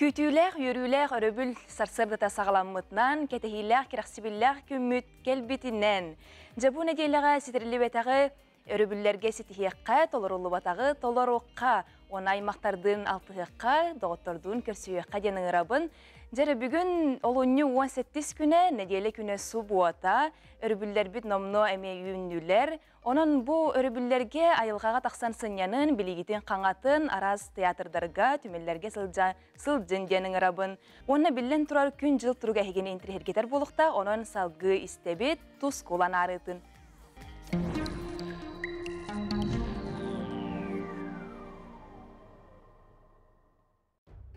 Күүтүүлээх, үөрүүлээх өрөбүл сарсыардата саҕаламмытынан, кэтэһиилээх, кэрэхсибиллээх күммүт кэлбитинэн. Дьэ бу нэдиэлэҕэ ситэриллибэтэҕи өрөбүллэргэ ситиһиэххэ, толоруллубатаҕы толоруохха, уонна аймахтардыын алтыһыахха, доҕоттордуун көрсүһүөххэ диэн ыҥырабын. Дьэ бүгүн олунньу 18 күнэ, нэдиэлэ күнэ субуота, өрөбүллэрбит номнуо эмиэ үүннүлэр. Онон бу өрөбүллэргэ айылҕаҕа тахсан сынньанын, билигитин хаҥатын, араас театрдарга, түмэллэргэ сылдьа сылдьын диэн ыҥырабын. Уонна биллэн турар күн-дьыл туруга эһигини интириэһиргэтэр буолуохтаах, онон салгыы истэбит, тус кулан аарыытын.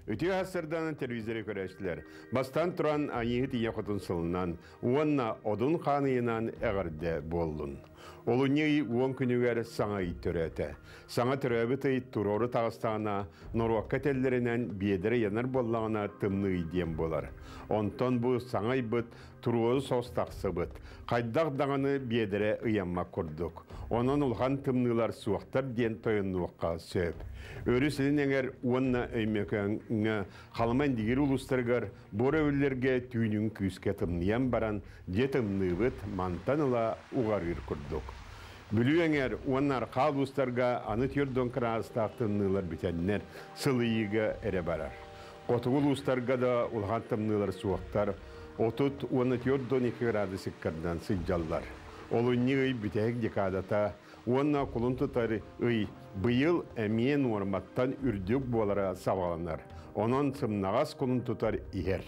Үтүө сарсыарданан телевизоры көрөөччүлэр. Бастаан туран Айыыһыт ийэ хотун сылынан уонна Одун хаан ыйынан эҕэрдэ буоллун. Олунньу ый уон күнүгэр саҥа ый төрөөтө. Саҥа төрөөбүт ый туруору таҕыстаҕына, норуокка этэллэринэн биэдэрэ ыйанар буоллаҕына тымныы ый диэн буолар. Онтон бу саҥа ыйбыт туруору соҕус тахсыбыт. Хайдах даҕаны биэдэрэ ыйаммат курдук. Онон улахан тымныылар суохтар диэн тойоннуохха сөп. Өрүс илин эҥэр уонна Өймөкөөҥҥө Халыма Индигир улуустарыгар буор өрөбүллэргэ түүнүн күүскэ тымныйан баран, дьиэ тымныыбыт мантан ыла уҕарыыр курдук. Бүлүү эҥэр уонна арҕаа улуустарга аны 40 кыраадыстаах тымныылар бүтэннэр, сылыйыыга эрэ барар. Хотугу улуустарга да улахан тымныылар суохтар, 30 уонна 42 градус ыккардан сылдьаллар. Олунньу ый бүтэһик декадата уонна кулун тутар ый быйыл эмиэ нуорматтан үрдүк буолара саҕаланар. Онон сымнаҕас кулун тутар иһэр.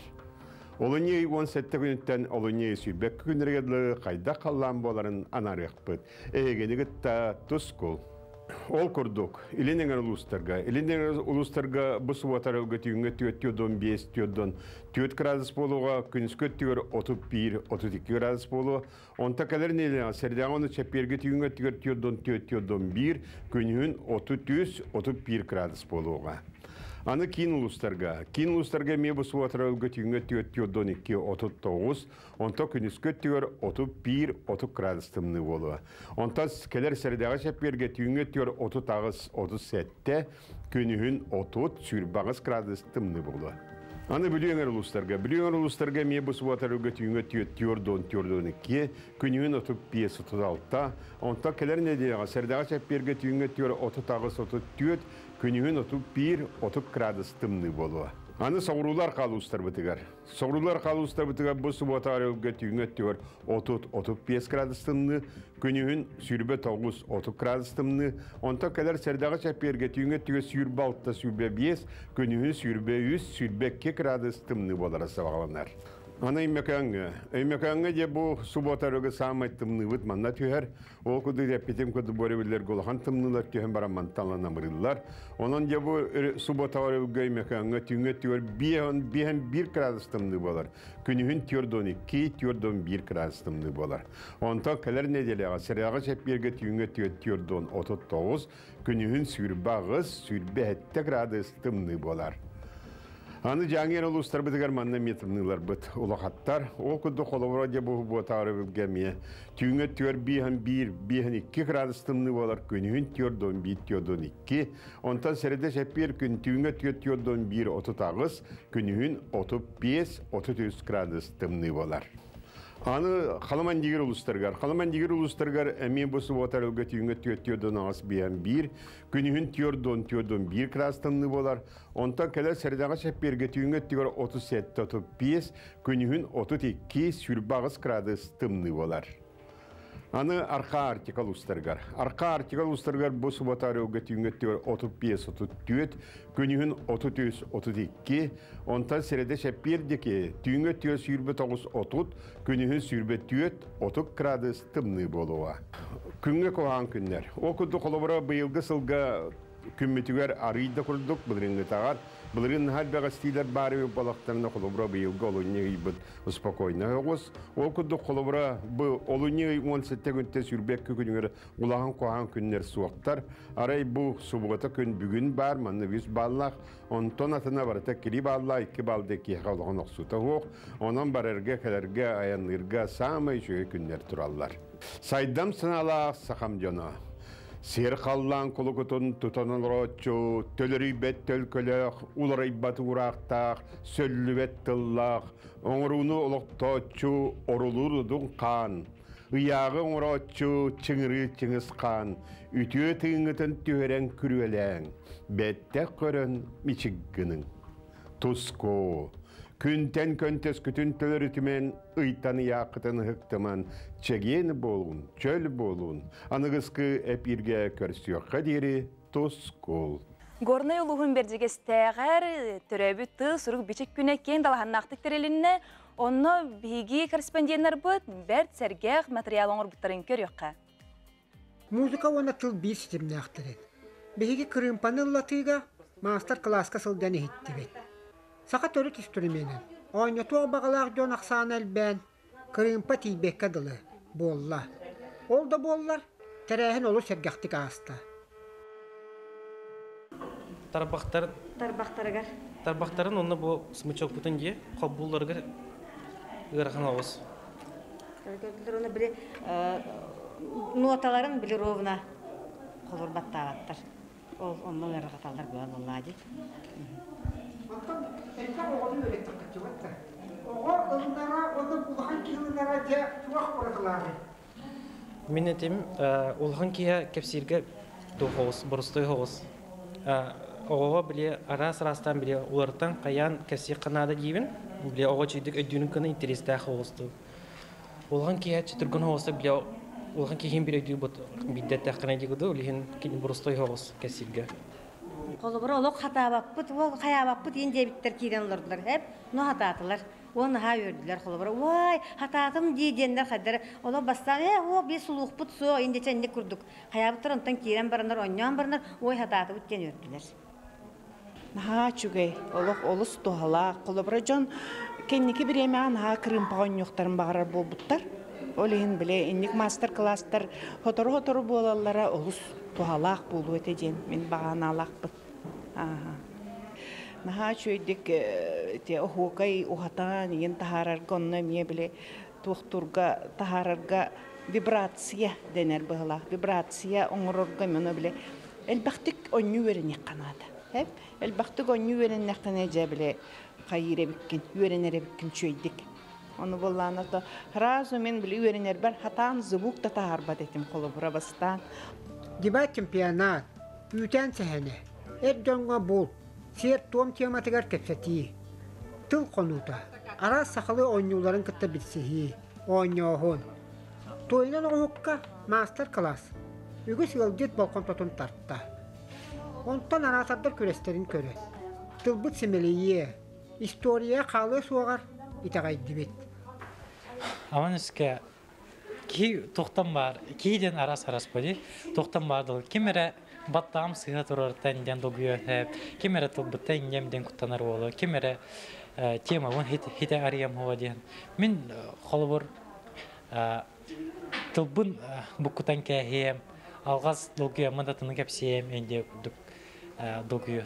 Олунньу ый 17 күнүттэн олунньу ый 22 күннэригэр дылы хайдах халлаан буоларын анаарыахпыт. Эһигини кытта тускул. Ол курдук, Илин эҥэр улуустарга, Илин эҥэр улуустарга бу субуотар өлгөтүүҥҥэ 4,5 4,4 градус буолуоҕа, күнүскү өттүгэр 31-32 градус буолуо. Онто кэлэр нэдиэлэҕэ сэрдэҕэ уонна чэппиэргэ түүҥҥэ өттүгэр 4,4-4,1, күнүһүн 33-31 градус буолуоҕа. Аны киин улуустарга. Киин улуустарга эмиэ бу субуотар өлгөтүүҥҥэ 4,2-39, Онто күнүскү өттүгэр 31-30 градус тымныы буолуо. Онтон кэлэр сэрэдэҕэ чэппиэргэ түүҥҥү өттүгэр 38-37, күнүһүн 30-28 градус тымныы буолуо. Аны Бүлүү эҥэр улуустарга. Бүлүү эҥэр улуустарга эмиэ бу субуотарга түүҥҥү өттүгэр 44-42, күнүһүн 35-36, онтон кэлэр нэдиэлэҕэ сэрэдэҕэ чэппиэргэ түүҥҥү өттүгэр 38-34, күнүһүн 31-30 градус тымныы буолуо. Аны соҕуруулар хаалуустарбытыгар. Соҕуруулар халуустарбытыгар бу субуота арыылга түүҥҥү өттүгэр 30-35 градус тымныы, күнүһүн 29-30 градус тымныы, онтон кэлэр сэрдэҕэ чэппиэргэ түүҥҥү өттүгэр 26-25, күнүһүн 23-22 градус тымныы буолара сабаҕаланар. Аны Өймөкөөҥҥө. Өймөкөөҥҥө дьэ бу субуота арыгы саамай тымныыбыт манна түһэр. Ол курдук эппитим курдук бу өрөбүллэргэ улахан тымныылар түһэн баран мантан намырыыллар. Онон дьэ бу субботаҕа өрөбүлгэ Өймөкөөҥҥө түүҥҥү өттүгэр 5-1 градус тымныы буолар. Күнүһүн 4-2, 4-1 градус тымныы буолар. Онтон кэлэр нэдиэлэҕэ сэрээҕэ чэппиэргэ түүҥҥү өттүгэр 4-39, күнүһүн 28, 27 градус тымныы буолар. Аны Дьааҥы улуустарбытыгар манна эмиэ тымныыларбыт улахаттар. Ол курдук холобура дьэ бу буотаары бүлгэ эмиэ түүҥҥэ түөр биэһэн биир, биэһэн икки градус тымныы буолар, күнүһүн түөр дон биир, түөр дон икки. Онтон сэрэдэ чэппиэр күн түүҥҥэ түөр түөр дон биир 38, күнүһүн 35, 33 градус тымныы буолар. Аны Халамандигир улуустарыгар. Халамандигир улуустарыгар эмиэ бу субуота өлгө түүҥҥэ түөрт түөрдөн аҕыс биэһэн биир, күнүһүн түөрдөн түөрдөн биир кыраастамныы буолар. Онтон кэлэр сэрэдэҕэ чэппиэргэ түүҥҥэ өттүгэр 37 35, күнүһүн 32 28 градус тымныы буолар. Аны Архаа Арктика улуустарыгар. Архаа Арктика улуустарыгар бу суббота өрөбүлгэ түүҥҥү өттүгэр 35-34, күнүһүн 33-32, онтон сэрэдэ чэппиэр диэки түүҥҥү өттүгэр 29-30, күнүһүн 24-30 градус тымныы буолуоҕа. Күҥҥэ куһаҕан күннэр. Ол курдук холобура быйылгы сылга күммүтүгэр арыый да курдук былырыыҥҥытааҕар былырыын наһаа элбэх эстиилэр баар эбит буоллахтарына холобура быйылгы олунньу ыйбыт спокойно оҕус. Ол курдук холобура бу олунньу ый 17 күнтэн 22 күнүгэр улахан куһаҕан күннэр суохтар. Арай бу субуота күн бүгүн баар, манна үс баллаах, онтон атына барыта кири баллаах, икки балл киэхэ улахан охсуута суох. Онон барарга, кэлэргэ, айанныырга саамай үчүгэй күннэр тураллар. Сайдам санаалаах сахам дьоно. Сир халлаан кулукутун тутан олорооччу, төлөрүйбэт төлкөлөөх, уларыйбат уураахтаах, сөллүбэт тыллаах, оҥорууну олохтооччу орулуур удун хаан, ыйааҕы оҥорооччу чыҥырыы чыҥыс хаан, үтүө тыыҥҥытын түһэрэн күрүөлээҥ, бэттэх көрөн мичик гыныҥ. Туску, күнтэн көнтөскүтүн төлөрүтүмэн, ыйтан ыйааххытын ыһыктыман, чэгиэн буолун, чөл буолун, аныгыскы эпииргэ көрсүөххэ диэри тускул. Горнай улууһун Бэрдьигэстээҕэр төрөөбүт тыл сурук бичик күнэ киэҥ далаһаннаахтык тэрилиннэ. Онно биһиги корреспонденнарбыт бэрт сэргэх материал оҥорбуттарын көрүөххэ. Музыка уонна тыл биир ситимнээхтэрин. Биһиги кырыымпаны ыллатыыга маастар-кылааска сылдьан иһиттибит. Саха төрүт инструменын оонньотуох баҕалаах дьон ахсаана элбээн, кырыымпа тиийбэккэ дылы буолла. Ол да буоллар, тэрээһин олус сэргэхтик ааста. Тарбахтар Тарбахтарыгар. Тарбахтарын онно бу смычокпутун дии холбуулларыгар ыарахан оҕус. Көрдүлэр уонна били ноталарын били ровно холур баттаабаттар. Ол онно ыарырҕаталлар буолла дии. Оттон элбэх оҕону үөрэттэххэ чугаттар. Оҕо ылынара уонна улахан киһи ылынара дьэ туох уратылааҕый? Мин этим улахан киһи кэпсииргэ туох боростуой оҕус. Оҕоҕо били араас араастаан били уларытан хайаан кэпсиэххэ наада диибин. Били оҕо чүйдүк өйдүүнүн кына интэриэстээх оҕустуу. Улахан киһи чөтүргэн оҕуста били улахан киһин бир өйдүү бут биддэттэххинэ дигуду улиһин кини боростуой оҕус кэпсииргэ. Холобура олох хатаабаппыт, уол хайаабаппыт иин диэбиттэр киирэн олордулар. Эп, но хатаатылар. Уон наһаа үөрдүлэр холобура уай хатаатым дии диэннэр хайдары олох бастаан ээ оо би сулуухпут суох индичэ инник курдук хайаабыттар онтон киирэн бараннар оонньоон бараннар ой хатаатыбыт диэн үөрдүлэр. Наһаа үчүгэй, олох олус туһалаах. Холобура дьон кэнники бириэмэҕэ наһаа кырыымпаҕа оонньуохтарын баҕарар буолбуттар. Ол иһин били инник маастар-кылаастар сотору-сотору буолаллара олус туһалаах буолуо этэ диэн мин баҕа санаалаахпын. Наһаа үчүгэйдик ити оһуокай уһатан иҥин таһаарарга онно эмиэ били туохтуурга таһаарарга вибрация дэнэр быһыылаах. Вибрация оҥорорго эмиэ ону били элбэхтик онньуу үөрэниэххэ наада. Элбэхтик онньуу үөрэннэххинэ дьэ били хайыыр эбиккин, үөрэнэр эбиккин үчүгэйдик. Ону буоллаҕына то сразу мин били үөрэнэрбэр хатаан звук да таһаарбат этим холобура бастаан. Дебат чемпионат, үүтээн сэһэнэ, эр дьоҥҥо булт, сиэр-туом тематыгар кэпсэтии, тыл хонуута, араас сахалыы оонньууларын кытта билсиһии, оонньооһун. Туойунан оҥоһукка маастар-кылаас үгүс ыалдьыт болҕомтотун тарта. Онтон араатардар күрэстэрин көрөн, тылбыт симэлийиэ, история хаалыа суоҕар итэҕэйдибит. Аман өскө киһи туохтан баар, киһи диэн араас араас буолуй, туохтан баар дыл ким эрэ баттаҕым сыыһа турарыттан диэн долгуйуон сөп, ким эрэ тылбыттан инньэм диэн куттанар буолуо, ким эрэ темабын хитэ арыйам хуо диэн. Мин холобур тылбын буккутан кээһиэм, алҕас долгуйаммын да тыны кэпсиэм диэн курдук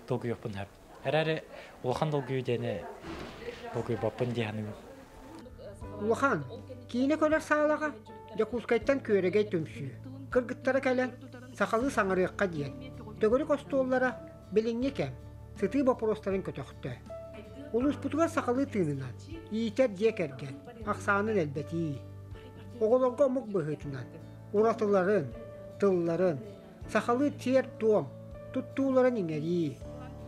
долгуйуохпун сөп. Эрээри улахан долгуйуу диэни долгуйбаппын дии саныыбын. Улахан киинэ көрөр саалаҕа Дьокуускайтан Күөрэгэй түмсүү кыргыттара кэлэн сахалыы саҥарыахха диэн төгүрүк остуоллара билиҥҥи кэм сытыы боппуруостарын көтөхтө. Улууспутугар сахалыы тыынынан иитэр дьиэ кэргэн ахсаанын элбэтии, оҕолорго омук быһыытынан уратыларын, тылларын, сахалыы сиэр-туом туттууларын иҥэрии,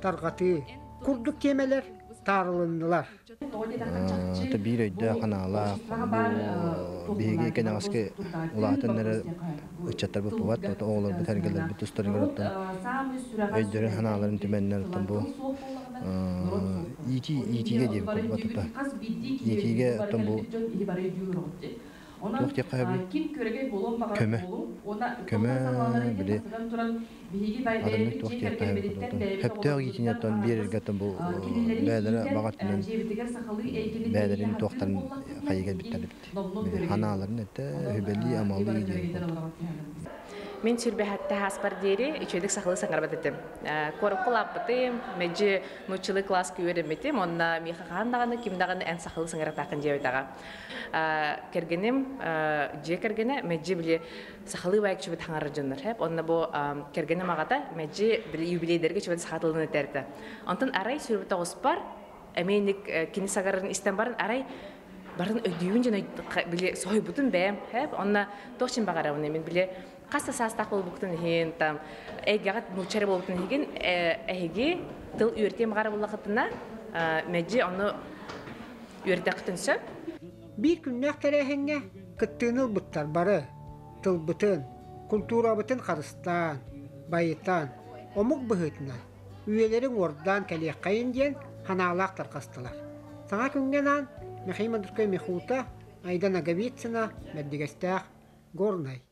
тарҕатыы курдук тиэмэлэр таарылыннылар. Это биир өйдөөх анаалаах бу биһиги кэнэҕэски улаатан эрэр ыччаттарбыт бубат оҕолорбут эргэлэрбит тустарыгар оттон өйдөрүн санааларын түмэннэр оттон бу иитии иитиигэ диэбит курдук иитиигэ оттон бу Туох диэххэ сөбүй? Көмө. Көмө били атыннык туох диэххэ сөбүй? Сөптөөх иитини оттон биэрэргэ оттон бу бэйэлэрэ баҕа өттүнэн бэйэлэрин туохтарын хайыга эбиттэр эбит. Били ханааларын этэ, үбэлии, амалыы диэн курдук. Мин сүрбэһэтте хаспар диэри үчүгдүк сахалыы саҥарбат этим. Куоракка улааппытым, мэлдьи нууччалыы кылааска үөрэммитим, онно миэхэ хаһан даҕаны ким даҕаны эн сахалыы саҥаратааххын диэбэтэҕэ. Кэргэним дьиэ кэргэнэ мэлдьи били сахалыы баайык чүбэт хаҥарар дьоннор хэп. Онно бу кэргэним аҕата мэлдьи били юбилейдэргэ чүбэт саха тылын этэртэ. Онтон арай сүрбүт оҕуспар эмиэ кини саҥарарын истэн баран арай барын өйдүүбүн дьон били соһуйбутум бэйэм хэп. Онно туох чин баҕарабын мин били хас да саастаах буолбуккутун иһин там эйгэҕит нуучча эрэ буолбутун иһигин эһиги тыл үөртиэн баҕара буллахытына мэлдьи ону үөрдэххитин сөп. Биир күннээх тэрээһиҥҥэ кыттыыны ылбыттар бары тылбытын, култуурабытын харыстаан, байытан, омук быһыытынан үйэлэрин уордаан кэлиэххэйин диэн санаалаах тарҕастылар. Саҥа күҥҥэ анаан Михаил Мандурскай Михута, Айда Ноговицына, Бэрдигэстээх, Горнай.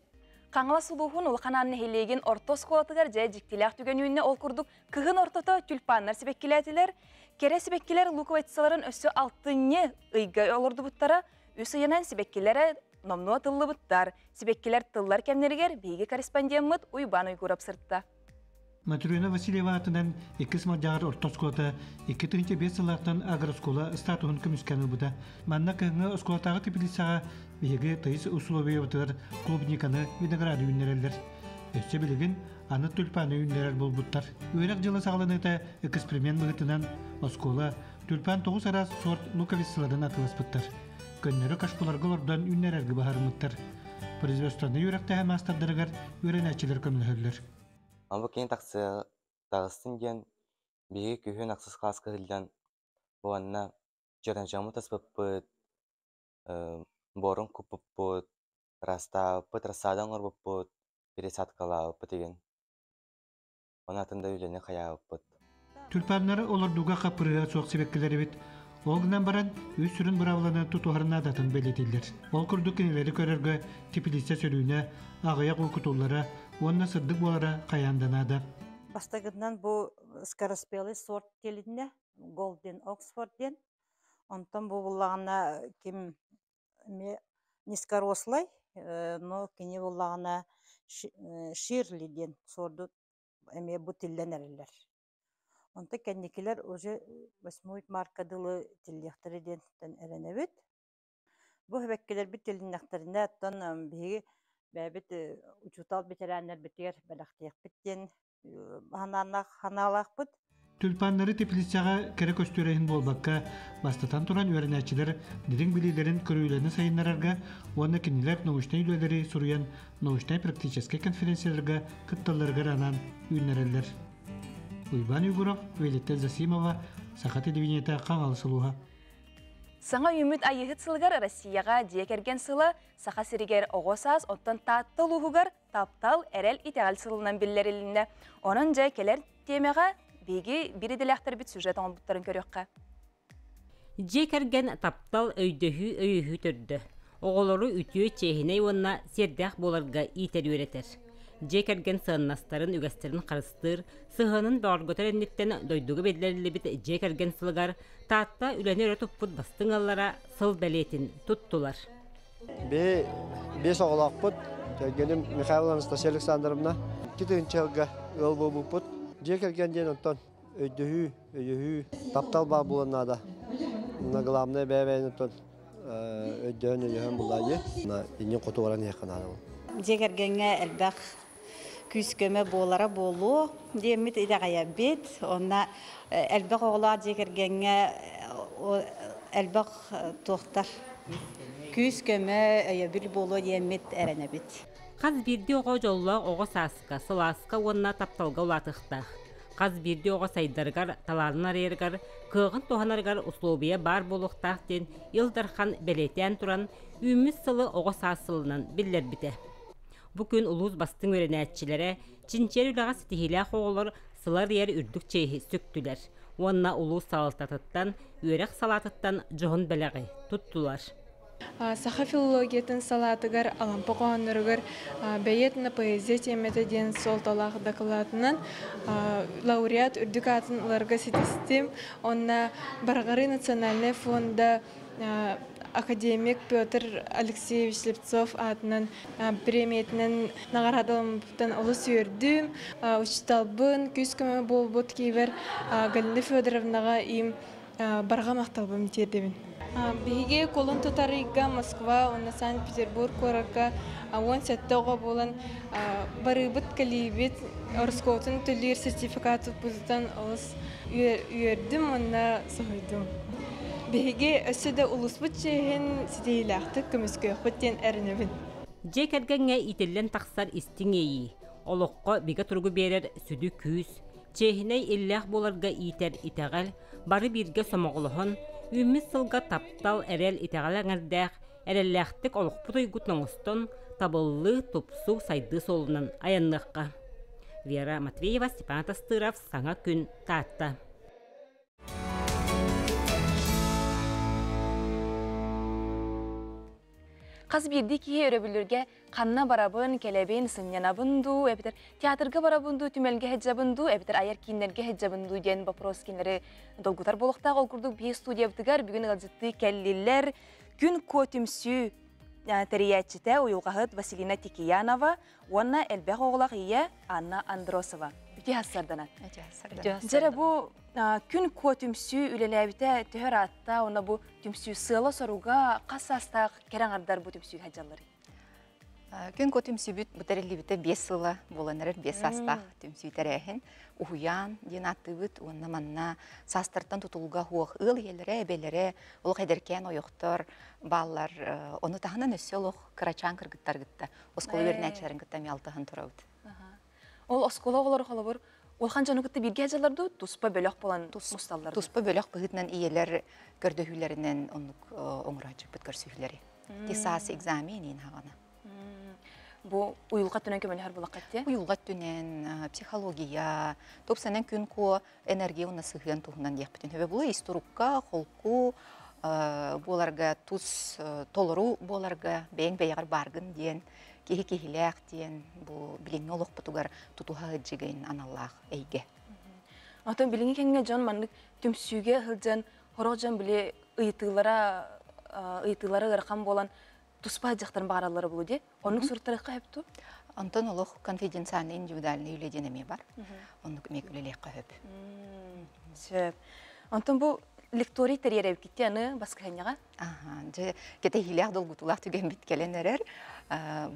Хаҥалас улууһун Улахан Аан нэһилиэгин орто оскуолатыгар дьэ дьиктилээх түгэн үүннэ. Ол курдук кыһын ортото тюльпаннар сибэккилээтилэр. Кэрэ сибэккилэр луковицаларын өссө алтынньы ыйга олордубуттара. Үс ыйынан сибэккилэрэ номнуо тыллыбыттар. Сибэккилэр тыллар кэмнэригэр биһиги корреспондеммыт Уйбаан Уйгурап сырытта. Матрена Васильева аатынан иккис Малдьаҕар орто оскуолата 2005 сыллаахтан агрооскуола статуһун көмүскээн ылбыта. Манна кыһыҥҥы оскуолатааҕы теплицаҕа биһиги тыйыс усулуобуйабытыгар клубниканы, винограды үүннэрэллэр. Өссө билигин аны тюльпаны үүннэрэр буолбуттар. Үөрэх дьыла саҕаланыыта эксперимент быһыытынан оскуола тюльпан тоҕус араас сорт луковицаларын атыыласпыттар. Көннөрү кашпуларга олордон үүннэрэргэ быһаарыммыттар. Производственнай үөрэхтээһин маастардарыгар үөрэнээччилэр көмөлөһөллөр. Онно кини таҕыстын диэн биһиги күһүн ахсыс кылааска сылдьан уонна чөкөнчөммүт аспыппыт, буорун куппуппут, ыраастаабыппыт, рассада оҥорбуппут, пересадкалаабыппыт игин. Ону атын да үлэни хайаабыппыт. Тюльпаннары олордууга хаппырыыһа суох сибэккилэр эбит. Ол гынан баран, үс сүрүн быраабыланы тутуһар наадатын бэлиэтииллэр. Ол курдук кинилэри көрөргө теплица сөрүүнэ, аҕыйах уу кутуллара уонна сырдык буолара хайаан да наада. Бастакытынан бу скороспелый сорт диэлиннэ, Golden Oxford диэн. Онтон бу буллаҕына ким эмиэ низкорослый, но кини буллаҕына Ширли диэн сорду эмиэ бу тиллэн эрэллэр. Онтон кэнникилэр уже восьмой марка дылы тиллиэхтэрэ диэн эрэнэбит. Бу сибэккилэрбит тилиннэхтэринэ оттон биһиги бэйэбит учуутал бэтэрээннэрбитигэр бэлэхтиэхпит диэн санаалаахпыт. Тюльпаннары теплицаҕа кэрэ көстүүрэ иһин буолбакка, бастатан туран үөрэнээччилэр дириҥ билиилэрин көрүүлэрин сайыннарарга уонна кинилэр научнай үлэлэри суруйан научнай-практическай конференцияларга кытталларыгар анаан үүннэрэллэр. Уйбаан Егоров, Виолетта Засимова, Саха телевидениета Хаҥалас улууһа. Саҥа үүммүт Айыыһыт сылыгар Россияҕа дьиэ кэргэн сыла, Саха сиригэр оҕо саас, оттон Таатта улууһугар таптал, эрэл, итэҕэл сылынан биллэрилиннэ. Онон дьэ кэлэр тиэмэҕэ биһиги биир идэлээхтэрбит сюжет оҥорбуттарын көрүөххэ. Дьиэ кэргэн таптал, өйдөһүү, өйөһүү төрдө. Оҕолору үтүө, чиэһинэй уонна сиэрдээх буоларга иитэр-үөрэтэр. Дьиэ кэргэн сыаннастарын, үгэстэрин харыстыыр, сыһыанын бөҕөргөтөр инниттэн дойдуга биллэриллибит дьиэ кэргэн сылыгар Таатта үлэни өрө туппут бастыҥ ыаллара сыл бэлиэтин туттулар. Би биэс оҕолоохпут. Кэргэним Михайлова Анастасия Александровна. 2 тыһыынча сылга ыал буолбуппут. Дьиэ кэргэн диэн онтон өйдөһүү, өйөһүү, таптал баар буолан наада. На главное бэйэ-бэйэни оттон өйдөһөн, өйөһөн буллаа дии. Иннин хоту баран иһиэххэ наада. Дьиэ кэргэҥҥэ элбэх күүс-көмө буолара буолуо диэммит итэҕэйэбит. Онно элбэх оҕолоох дьиэ кэргэҥҥэ элбэх туохтар күүс-көмө, өйөбүл буолуо диэммит эрэнэбит. Хас биирдии оҕо дьоллоох оҕо сааска, сылааска уонна тапталга улаатыахтаах. Хас биирдии оҕо сайдарыгар, талаанын арыйарыгар, кыаҕын туһанарыгар услуобуйа баар буолуохтаах диэн Ил Дархан бэлиэтээн туран, үүммүт сылы оҕо саас сылынан биллэрбитэ. Бу күн улуус бастыҥ үөрэнээччилэрэ, чинчийэр үлэҕэ ситиһиилээх оҕолор сылы арыйар үрдүк чиэһи сүктүлэр уонна улуус салалтатыттан, үөрэх салаатыттан дьоһун бэлэҕи туттулар. Саха филологиятын салаатыгар Алампа хоһоонноругар бэйиэт уонна поэзия тиэмэтэ диэн суолталаах дакылаатынан лауреат үрдүк аатын ыларга ситистим. Онно Барҕарыы национальнай фонда академик Петр Алексеевич Слепцов аатынан премиятынан наҕараадаламмыппыттан олус үөрдүм. Учууталбын, күүс-көмө буолбут киһибэр Галина Федоровнаҕа им барҕа махталбын тиэрдэбин. Биһиги кулун тутар ыйга Москва уонна Санкт-Петербург куоракка 17 оҕо буолан барыыбыт кэлиибит ороскуотун төлүүр сертификат туппутуттан олус үөрдүм уонна соһуйдум. Биһиги өссө да улууспут чиэһин ситиһиилээхтик көмүскүөхпүт диэн эрэнэбин. Дьиэ кэргэҥҥэ иитиллэн тахсар истиҥ иэйии, олоххо бигэ туругу биэрэр сүдү күүс, чиэһинэй иллээх буоларга иитэр итэҕэл, бары бииргэ сомоҕолоһон, үүммүт сылга таптал, эрэл, итэҕэл эҥэрдээх, эрэллээхтик олохпут уйгутун оҥостон, табыллыы, тупсуу, сайдыы суолунан айанныахха. Вера Матвеева, Степан Тастыров, Саҥа күн, Таатта. Хас биирдии киһи өрөбүллэргэ ханна барабын, кэлэбин, сынньанабын дуу, эбэтэр театрга барабын дуу, түмэлгэ сылдьабын дуу, эбэтэр айар кииннэргэ сылдьабын дуу диэн вопрос кинилэри долгутар буолуохтаах. Ол курдук биһи студиябытыгар бүгүн ыалдьыттыы кэллилэр. Күн Куо түмсүү тэрийээччитэ уйулҕаһыт Василина Тикиянова уонна элбэх оҕолоох ийэ Анна Андросова. Үтүө хассарданан. Дьэрэ бу күн куо түмсүү үлэлээбитэ төһө ыраатта, уонна бу түмсүү сыала-соруга хас саастаах кэрэ аҥардар бу түмсүүгэ сылдьалларый? Күн куо түмсүүбүт бу тэриллибитэ 5 сыла буолан эрэр 5 саастаах түмсүү тэрээһин уһуйаан диэн ааттыыбыт уонна манна саастартан тутулуга суох ыал ийэлэрэ, эбэлэрэ, олох эдэркээн ойохтор бааллар. Ону таһынан өссө олох кырачаан кыргыттар кытта оскуола үөрэнээччилэрин кытта эмиэ алтыһан турабыт. Ол оскуола оҕолоро холобур улахан дьону кытта бииргэ сылдьаллар дуу, туспа бөлөх буолан мусталлар дуу? Туспа бөлөх быһыытынан ийэлэр көрдөһүүлэринэн оннук оҥорооччуппут көрсүһүүлэри. Ти саас экзамен иин хаҕана. Бу уйулҕа өттүнэн көмөлөһөр булаххат дии? Уйулҕа өттүнэн, психология, тупсанан күн куо энергия уонна сыһыан туһунан диэхпитин сөбө була ис турукка, холку буоларга, тус толору буоларга, бэйэҥ бэйэҕэр бааргын диэн киһи киһилээх диэн бу билиҥҥи олохпутугар тутуһа сылдьыгын аналлаах эйгэ. Оттон билиҥҥи кэмҥэ дьон маннык түмсүүгэ сылдьан, сорох дьон били ыйытыылара ыйытыылара ыарахан буолан туспа сылдьахтарын баҕараллара буолуо дии. Оннук суруттарыахха сөп дуу? Онтон олох конфиденциальный индивидуальный үлэ диэн эмиэ бар. Оннук эмиэ үлэлиэххэ сөп. Сөп. Онтон бу лекторий тэрийэр эбиккит аны баскыһанньаҕа? Дьэ, кэтэһиилээх долгутуулаах түгэммит кэлэн эрэр.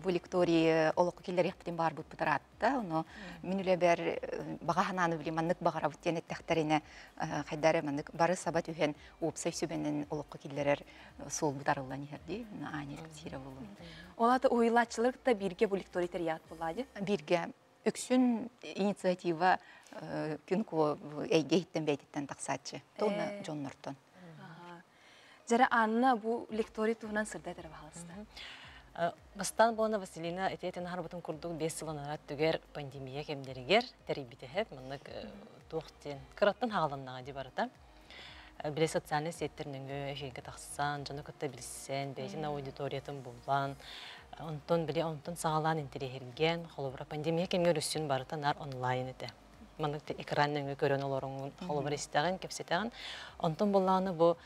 Бу лекторий олоххо киллэриэхпитин баарбыппыт ыраатта. Ону мин үлэбэр баҕа санааны били маннык баҕарабыт диэн эттэхтэринэ, хайда эрэ маннык бары саба түһэн уопсай сүбэнэн олоххо киллэрэр суолбут арыллан иһэр дии. Аня кэпсиирэ буолуо. Ол аата уһуйулааччылар кытта бииргэ бу лекторий тэрийэҕит буоллаа дии? Бииргэ үксүн инициатива күн куо эйгэ иһиттэн бэйэтиттэн тахсааччы. Тонна дьоннортон. Дьэрэ Анна бу лекторий туһунан сырдат эрэ баһалыста. Бастаан буолна Василина ити харбытын курдук 5 сыл анараа түгэр пандемия кэмнэригэр тэрийбитэһэп маннык туох диэн кыраттан хааланнаҕа дии барыта. Били социальнай сеттер нөҥүө эфиргэ тахсан, дьону кытта билсэн, бэйэтин аудиториятын булан, онтон били онтон саҕалаан интэриэһиргээн, холобура пандемия кэмҥэ үссүн барыта нар онлайн этэ. Маннык экран нөҥүө көрөн олороҥун, холобура истэҕин, кэпсэтэҕин. Онтон буллаҕына бу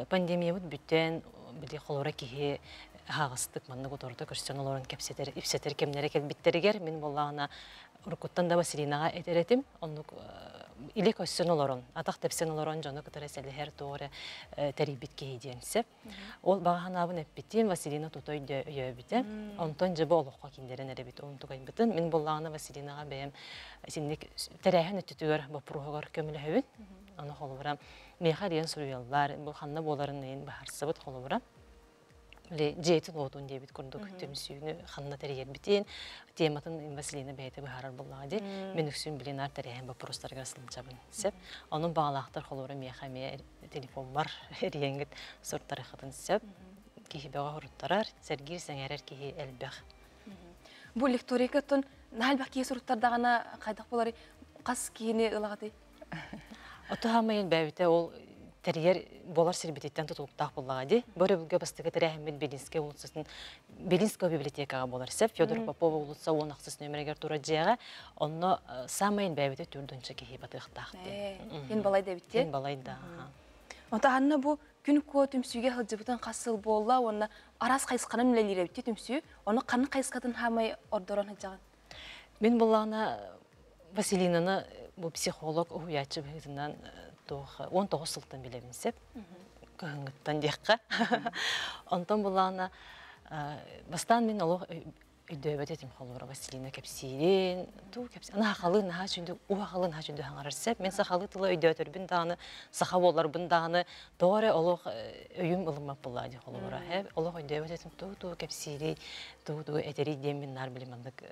пандемиябыт бүтэн, били холобура киһи аһаҕастык маннык уторута көрсөн олорон кэпсэтэр, ипсэтэр кэмнэрэ кэлбиттэригэр мин буоллаҕына уруккуттан да Василинаҕа этэр этим, оннук илэ көссөн олорон, атах тэпсэн олорон дьону кытары сэлэһэр туох эрэ тэрийбит киһи диэн сөп. Ол баҕа санаабын эппитим, Василина тута өйөөбүтэ. Онтон дьэ бу олоххо киллэрэн эрэбит онтукайбытын. Мин буоллаҕына Василинаҕа бэйэм синник тэрээһин өттүтүгэр боппуруоһугар көмөлөһөбүн. Аны холобура миэхэ диэн суруйаллар, бу ханна буоларын ыйын быһаарсыбыт холобура. Били дьиэтин уотун диэбит курдук түмсүүнү ханна тэрийэрбитин, тематын Василина бэйэтэ быһаарар буоллаҕа дии. Мин үксүн билинар тэрээһин боппуруостарыгар сылдьабын. Сөп. Онон баҕалаахтар холобура миэхэ эмиэ телефоммар эрийэҥҥит суруттарыаххытын сөп. Киһи бөҕө суруттарар, сэргиир, сэҥээрэр киһи элбэх. Бу лекторийга наһаа элбэх киһи суруттардаҕына хайдах буоларый? Хас киһини ылаҕытый? Ото хаамайын бэйбитэ ол Тэрийэр болар сирбититтэн тутулуктаах буллаҕа ди. Бу өрөбүлгэ бастакы тэрээһиммит Белинскэй уулуссатын Белинского библиотекаҕа буолар сеп Федор Попова уулусса 16 нөмеригэр турар дьиэҕэ. Онно самай бэйэбитэ түрдүнчэ киһи батыахтаах диэн. Хин балай да битти. Хин балай да. Онто ханна бу күн куо түмсүүгэ сылдьыбытын хас сыл буолла уонна араас хайысханан үлэлиир эбитти түмсүү. Ону ханнык хайысхатын хаамай ордорон сылдьаҕын? Мин буллаҕына Василинаны бу психолог уһуйааччы быһыытынан туох 19 сылтан билэбин сеп. Кыһыҥҥыттан диэххэ. Онтон буллаҕына бастаан мин олох өйдөөбөт этим холобура Василина кэпсиирин, туу кэпсиир. Наһаа наһаа чүндү, уһахалы наһаа чүндү хаҥарар сеп. Мин сахалыы тыла өйдөөтөрбүн даҕаны, саха буоларбын даҕаны, тоҕо эрэ олох өйүм ылыммат буоллаа дии холобура. Олох өйдөөбөт этим туу туу кэпсиири, туу туу этери диэн мин наар билим маннык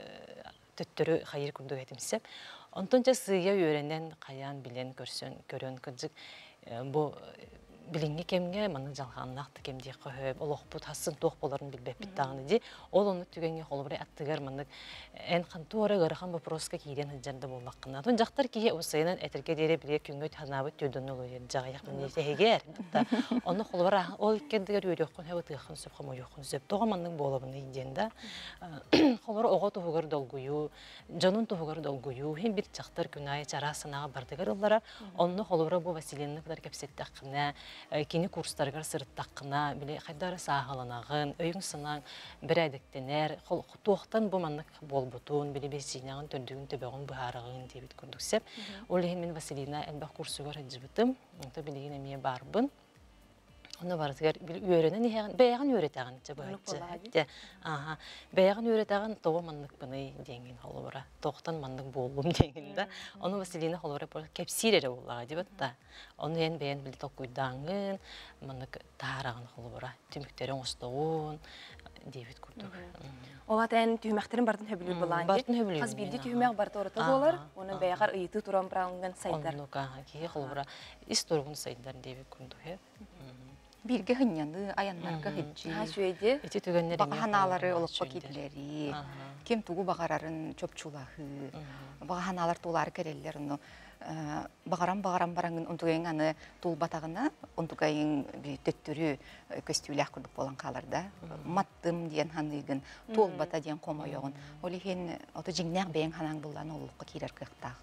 төттөрү хайыр курдук этим сеп. Онтон ча сыыйа үөрэнэн, хайаан билэн, көрсөн, көрөн кырдьык бу билиҥҥи кэмҥэ маннык дьалхааннаах да кэм диэххэ сөп, олохпут хассын туох буоларын билбэппит даҕаны дии. Ол оннук түгэҥҥэ холобура аттыгар маннык эн хантуора ыарахан вопроска киирэн сылдьар да буоллаххына. Отон дьахтар киһи усайынан этэргэ диэри били күҥҥэ санаабыт түрдөн олуйар дьаҕайах тэһигэр. Онно холобура ол иккэрдигэр үөрүөххүн сөп, ытыаххын сөп, хомойуоххун сөп. Тоҕо маннык буолабыный диэн да. Холобура оҕо туһугар долгуйуу, дьонун туһугар долгуйуу, хин бир дьахтар күн аайы чараас санааҕа бардыгар ыллара. Онно холобура бу Василинаны кытары кэпсэттэххинэ, кини курстарыгар сырыттаххына, били хайдары сааһыланаҕын, өйүҥ санааҥ бэрээдэктэнэр, туохтан бу маннык буолбутун, били биричиинэҕин төрдүгүн төбөҕүн быһаарыҕын диэбит курдук сеп. Ол иһин мин Василина элбэх курсугар сылдьыбытым, онто билигин эмиэ баарбын. Онно барытыгар үөрэнэн иһэҕин, бэйэҕин үөрэтэҕин чэ быһаччы. Аха, бэйэҕин үөрэтэҕин тоҕо манныкпыный диэҥҥин холобура, тоохтон маннык буоллум диэҥҥин да. Ону Василина холобура кэпсиир эрэ буоллаҕа дии да. Ону эн бэйэн били толкуйдааҥҥын, маннык таарагын холобура, түмүктэри оҥостоҕун диэбит курдук. Ол ата эн түһүмэхтэрин бартын хөбүлүүр былаан. Бартын хөбүлүүр. Хас биирдии түһүмэх барыта орото буолар, оны бэйэҕэр ыйытыы туран бырааҥҥын сайдар. Оннук киһи холобура ис туругун сайдар диэбит курдук. Бирге хынньаны, аяннарга хыджи. Ха Ити түгэннер Баҕа ханаалары олоххо киирилэри, ким тугу баҕарарын чопчулаһыы, баҕа ханаалар туулаары кэлэллэр, ону баҕаран-баҕаран бараҥын онтугайың аны тулбатаҕына, онтугайың төттөрү көстүүлээх курдук буолан хаалар да. Маттым диэн ханыыгын, туолбата диэн хомойоҕун. Ол иһин ото дьиҥнээх бэйэҥ ханаан буллаан олоххо киирэр кыахтаах.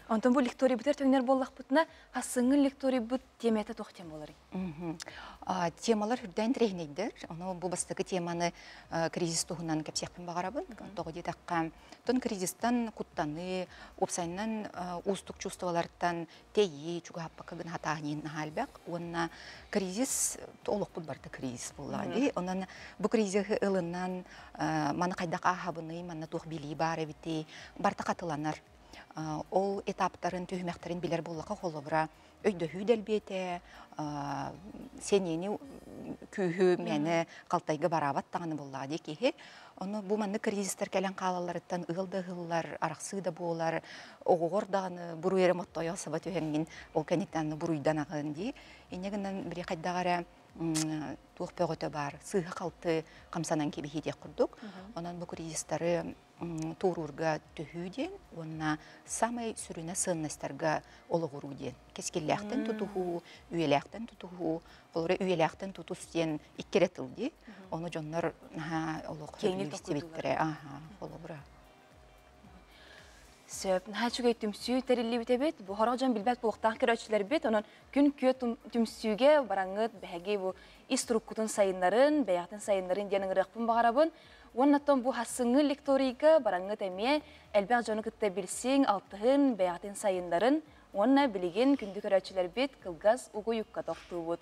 Онтон бу лекторий бүтэр түгэннэр буоллахпытына, хассыҥҥын лекторий бут темата туох тем боларый? Темалар үрдээн тирэһинэйдэр. Ону бу бастакы теманы кризис туһунан кэпсиэхпин баҕарабын. Тоҕо диэтэххэ, тон кризистан куттаныы, уопсайынан уустук чувстволартан тэйии, чугаһаппакка гына хатааһынын наһаа элбэх. Уонна кризис олохпут барыта кризис буоллаҕа дии. Онон бу кризиһы ылынан маны хайдах ааһабыный, манна туох билии баар эбитий, барыта хатыланар. Ол этаптарын, түһүмэхтэрин билэр буоллахха холобура өйдөһүү дэлбиэтэ, сэниэни күүһү мээнэ халтайга бараабат даҕаны буоллаҕа дии киһи. Ону бу маннык кризистэр кэлэн хаалалларыттан ыал да ыһыллар, арахсыы да буолар, оҕоҕор даҕаны буруй эрэ моттойо саба түһэҥҥин ол кэнниттэн буруйданаҕын дии. Инньэ гынан били хайдах эрэ туох бөҕөтө баар, сыыһа-халты хамсанан кэбиһии диэх курдук. Онон бу кризистары туоруурга төһүү диэн уонна самай сүрүнэ сыаннастарга олоҕуруу диэн. Кэскиллээхтэн тутуһуу, үйэлээхтэн тутуһуу, холобура үйэлээхтэн тутус диэн икки эрэ тыл дии. Ону дьоннор наһаа олох истибиттэрэ. Аха, холобура. Сөп, наһаа үчүгэй түмсүү тэриллибит эбит. Бу хорох дьон билбэт буолуохтаах көрөөччүлэрбит. Онон күн күө түмсүүгэ бараҥҥыт бэһэги бу ис туруккутун сайыннарын, бэйэҕитин сайыннарын диэн ыҥырыахпын баҕарабын. Уоннаттан бу хассыҥҥы лекторийга бараҥҥыт эмиэ элбэх дьону кытта билсиҥ, алтыһын, бэйэҕитин сайыннарын. Уонна билигин күндү көрөөччүлэрбит кылгас угуйукка тохтуубут.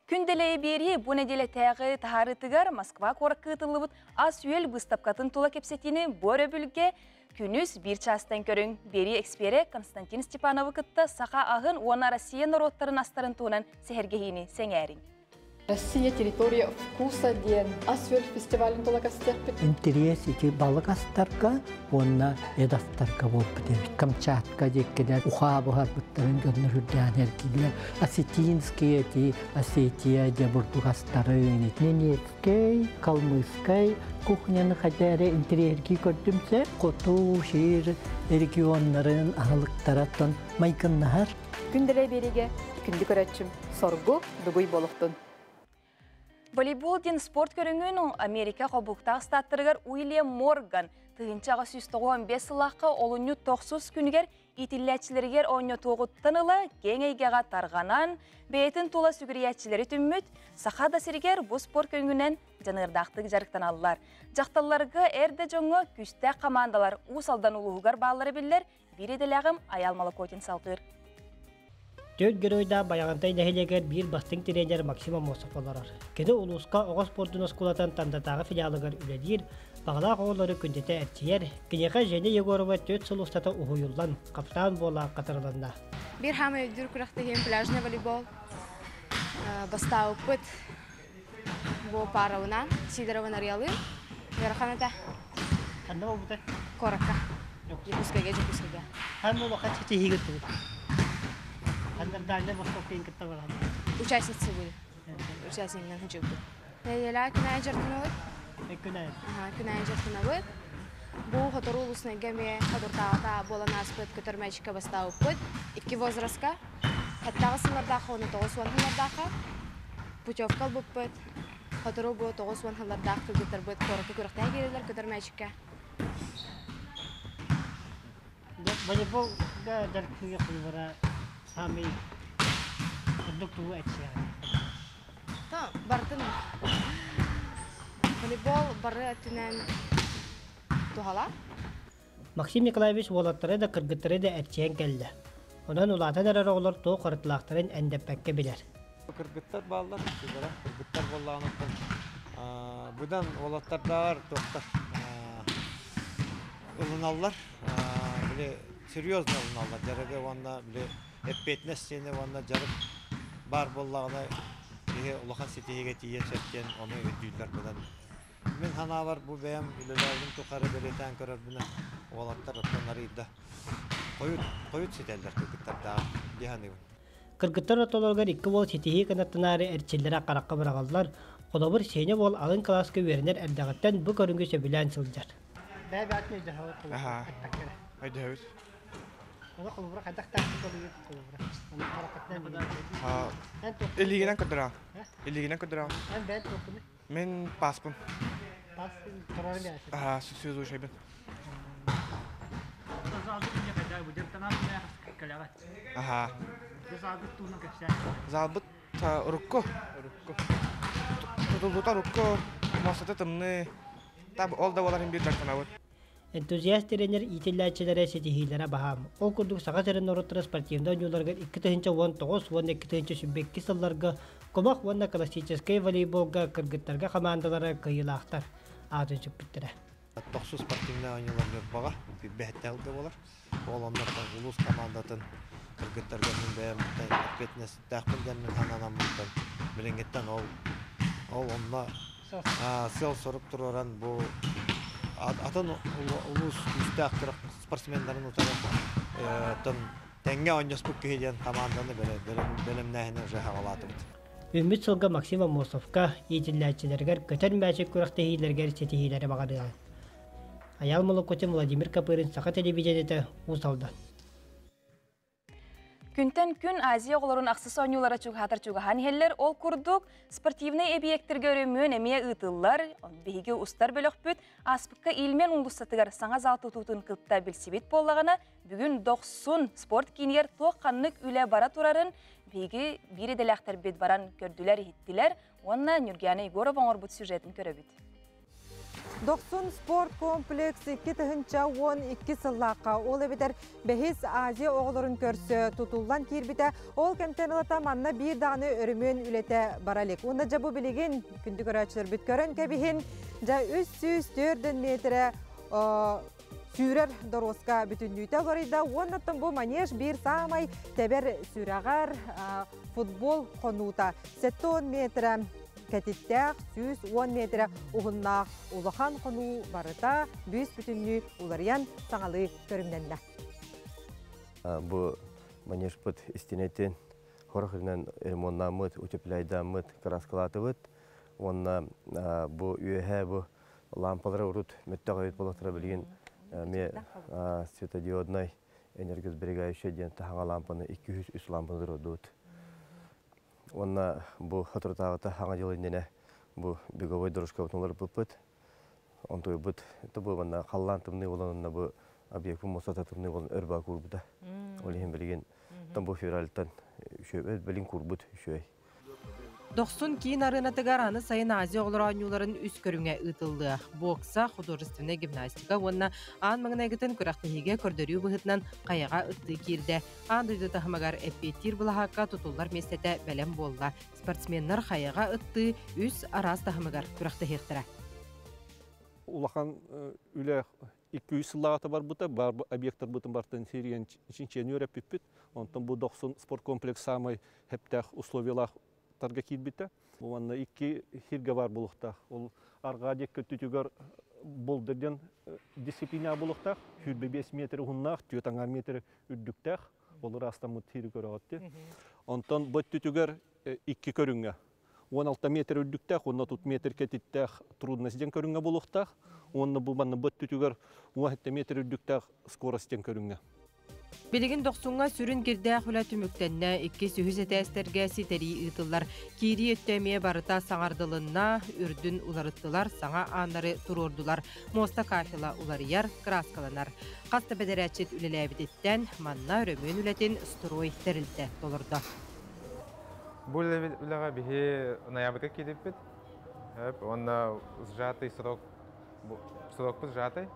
Күн дэлэйэ биэрии бу нэдиэлэтээҕи таһаарыытыгар Москва куоракка ыытыллыбыт ас-үөл быыстапкатын тула кэпсэтиини бу өрөбүлгэ күнүс биир чаастан көрүҥ. Биэрии эксперэ Константин Степановы кытта саха аһын уонна Россия норуоттарын астарын туһунан сэһэргэһиини сэҥээриҥ. Россия территория вкуса диэн ас-үөл фестивалын тула кастыахпыт. Интерес ити балык астарга уонна эт астарга буолбут эбит. Камчатка диэккэлэр ухаа буһарбыттарын дьоннор үрдээн эргиллэр. Осетинские эти Осетия дьэ бурдук астарын Ненецкэй, Калмыцкай кухняны хотя эрэ интэриэһиргии көрдүмсэ хоту сир регионнарын аһылыктараттан майгыннаһар. Күндэлэй биэриигэ күндү көрөөччүм соргу дугуй буолуохтун. Волейбол диэн спорт көрүҥүн Америка холбоһуктаах штаттарыгар Уильям Морган 1895 сыллаахха олунньу тохсус күнүгэр иитиллээччилэригэр оонньотуоҕуттан ыла киэҥ эйгэҕэ тарҕанан, бэйэтин тула сүгүрүйээччилэри түммүт, саха да сиригэр бу спорт көрүҥүнэн дьаныардаахтык дьарыктаналлар. Дьахталларга эр да дьоҥҥо күүстээх хамаандалар Уус Алдан улууһугар бааллара биллэр, биир идэлээҕим Айаал Молокотин салгыыр. Түөрт геройдаах Байаҕантай нэһилиэгэр биир бастыҥ тренер Максим Аммосов олорор. Кини улууска оҕо спордун оскуолатын Тандатааҕы филиалыгар үлэлиир, баҕалаах оҕолору күннэтэ эрчийэр. Киниэхэ Женя Егорова 4 сыл устата уһуйуллан, хапытаан буола хатырылынна. Биир хаамай өйдүүр күрэхтэһиим пляжный волейбол. Бастаабыппыт бу парабынан Сидорова Нарыялыын. Ыарахан этэ. Ханна буолбута? Куоракка. Дьокуускайга, Дьокуускайга. Ханна улахан ситиһиигэ тугут? Ханна Дальнай Восток кытта баран? Участницы были. Участникынан хачыбыт. Нэдиэлэ күн аайы дьарыктанабыт. Күн аайы? Күн аайы дьарыктанабыт. Бу хотору улуснайга эмиэ ходуртааҕыта буолан ааспыт көтөр мээчиккэ бастаабыппыт. Икки возрастка. Хаттаҕы сыллардаахха уонна 90 сыллардаахха путевка ылбыппыт. Сотору бу 90 сыллардаах кыргыттарбыт куоракка күрэхтэһэ киирэллэр көтөр мээчиккэ. Волейболга дьарыктыыга холобура саамай ордук тугу этсиэҕин? Барытын волейбол бары өттүнэн туһалаах. Максим Николаевич уолаттары да кыргыттары да эрчийэн кэллэ. Онон улаатан эрэр оҕолор туох харытылаахтарын эндэппэккэ билэр. Кыргыттар бааллар, үксүлэрэ. Кыргыттар буоллаҕына быдан уолаттардааҕар туохтар ылыналлар. Били серьезно ылыналлар дьарыгы уонна били эппиэтинэс диэни уонна дьарык баар буоллаҕына киһи улахан ситиһиигэ тиийэн сөп диэн ону өйдүүллэр быдан. Мин санаабар бу бэйэм үлэлээбитим тухары бэлиэтээн көрөрбүнэн уолаттар оттон арыйда хойут хойут ситэллэр кыргыттардааҕар дии саныыбын. Кыргыттар ортолоругар икки уол ситиһии кынаттанаары эрчиллэрэ харахха быраҕыллар. Холобур, Сеня уол алын кылааска үөрэнэр эрдэҕиттэн бу көрүҥү сөбүлээн сылдьар. Бэйэ-бэйэтин өйдөһөбүт холобура эппэккэ эрэ. Өйдөһөбүт. Ону холобура хайдах тактикалыыр холобура. Ону хараххытынан Илиигинэн көрдөрөҕүн. Илиигинэн көрдөрөҕүн. Эн бэйэн туоххунуй? Мин паспын. Пас турарын биэрээсин. Аха, связующайбын. Аха. Залбыт урукку. Урукку. Тутуллута урукку. Муостата тымныы. Ол да буолар биир дьарыктанабыт. Энтузиаст тренер иитиллээччилэрэ ситиһиилэрэ баһаам. Ол курдук Саха сирин норуоттара спортивнай оонньууларыгар 2019 уонна 2022 сылларга кумах уонна классическай волейболга кыргыттарга хамаандалара кыайыылаахтар аатын сүкпүттэрэ. Тохсус спортивнай оонньуулар Ньурбаҕа бэһэттэһилгэ буолар. Ол оннуттан улуус командатын кыргыттарга мин бэйэм эппиэтинэстээхпин диэн мин сананаммыттан билиҥҥиттэн ол ол онно сыал-сорук туруоран бу атын улуус күүстээх спортсменнарын утары тэҥҥэ оонньоспут киһи диэн хамаанданы бэлэмнээһини уже хаҕалаатыбыт. Үүммүт сылга Максим Аммосовка иитиллээччилэригэр көтөр мээчик күрэхтэһиилэригэр ситиһиилэри баҕарыаҕыҥ. Айаал Молокотин, Владимир Копырин, Саха телевидениетэ, Уус Алдан. Күнтэн күн Азия оҕолорун ахсыс оонньуулара чугаһаатар чугаһаан иһэллэр. Ол курдук, спортивнай эбийиэктэргэ өрөмүөн эмиэ ыытыллар. Биһиги устар бөлөхпүт ааспыкка Ильмен уулуссатыгар саҥа зал тутуутун кытта билсибит буоллаҕына, бүгүн Дохсун спорт киинигэр туох ханнык үлэ бара турарын биһиги биир идэлээхтэрбит баран көрдүлэр-иһиттилэр уонна Нюргиана Егорова оҥорбут сюжетын көрөбүт. Дохсун спорт комплекс 2012 сыллаахха, ол эбэтэр бэһис Азия оҕолорун көрсө тутуллан киирбитэ. Ол кэмтэн ылата манна биир даҕаны өрөмүөн үлэтэ бара илик. Уонна дьэ бу билигин күндү көрөөччүлэрбит көрөн кэбиһин, дьэ 304 метрэ Сүүрэр дороска бүтүннүүтэ уларыйда. Уоннаттан бу манеж биир саамай тэбэр сүрэҕэр футбол хонуута 70 метр кэтиттээх, 110 метр уһуннаах улахан хонуу барыта бүүс бүтүннүү уларыйан саҥалыы көрүҥнэннэ. Бу манежпыт истинетин хорохырынан ремонтнаммыт, утепляйдаммыт, краскалаатыбыт. Уонна бу үөһэ бу лампалары урут мөттөҕөйүт болотара билигин ме светодиодный энергосберегающий диэн таһаҥа лампаны 203 лампаны турдубут. Уонна бу хатыртааҕыта хаҥа дьыл иннинэ бу беговой дорожкабытын уларыппыппыт. Онтуйбут бу манна халлаан тымныы болон бу объект муосата тымныы болон өр баа куурбута. Ол иһин билигин бу февральтан үшөй билин куурбут үшөй. Дохсун киин арыанатыгар аны сайын Азия оҕолоро оонньууларын үс көрүҥэ ыытыллыа. Бокса, художественнай гимнастика уонна аан маҥнайгытын күрэхтэһиигэ көрдөрүү быһыытынан хайаҕа ыттыы киирдэ. Аан дойду таһымыгар эппиэттиир былаһаакка тутуллар миэстэтэ бэлэм буолла. Спортсменнар хайаҕа ыттыы үс араас таһымыгар күрэхтэһиэхтэрэ. Улахан үлэ 200 сыллаҕата барбыта, бар объекттарбытын бартын сирийэн чинчиэн үөрэппиппит. Онтон бу Дохсун спорткомплекс самай хептэх условиялаах тарга киирбитэ. Уонна икки хирге бар булуқтақ. Ол арға дек көттүтүгөр болдырден дисциплина булуқтақ. Хүрбе 5 метр уһуннаах, 4 метр үрдүктэх. Ол ырастаммыт хири көрөҕөттү. Онтон бөттүтүгөр икки көрүҥҥэ. 16 метр үрдүктэх, 14 метр кэтиттэх трудность ден көрүҥҥэ булуқтақ. Онна бу манна бөттүтүгөр 17 метр үрдүктэх скорость ден көрүҥҥэ. Билигин Дохсуҥҥа сүрүн кирдээх үлэ түмүктэннэ, иккис үһүс этээстэргэ ситэрии ыытыллар. Киирии өттө эмиэ барыта саҥардылынна, үрдүн уларыттылар, саҥа ааннары туруордулар. Муоста кафела уларыйар, кырааскаланар. Хас да бэдэрээччит үлэлээбититтэн манна өрөмүөн үлэтин строй тэрилтэ толордо. Бу үлэҕэ биһи ноябрьга киириппит. Онно сжатый срок, срокпут сжатый.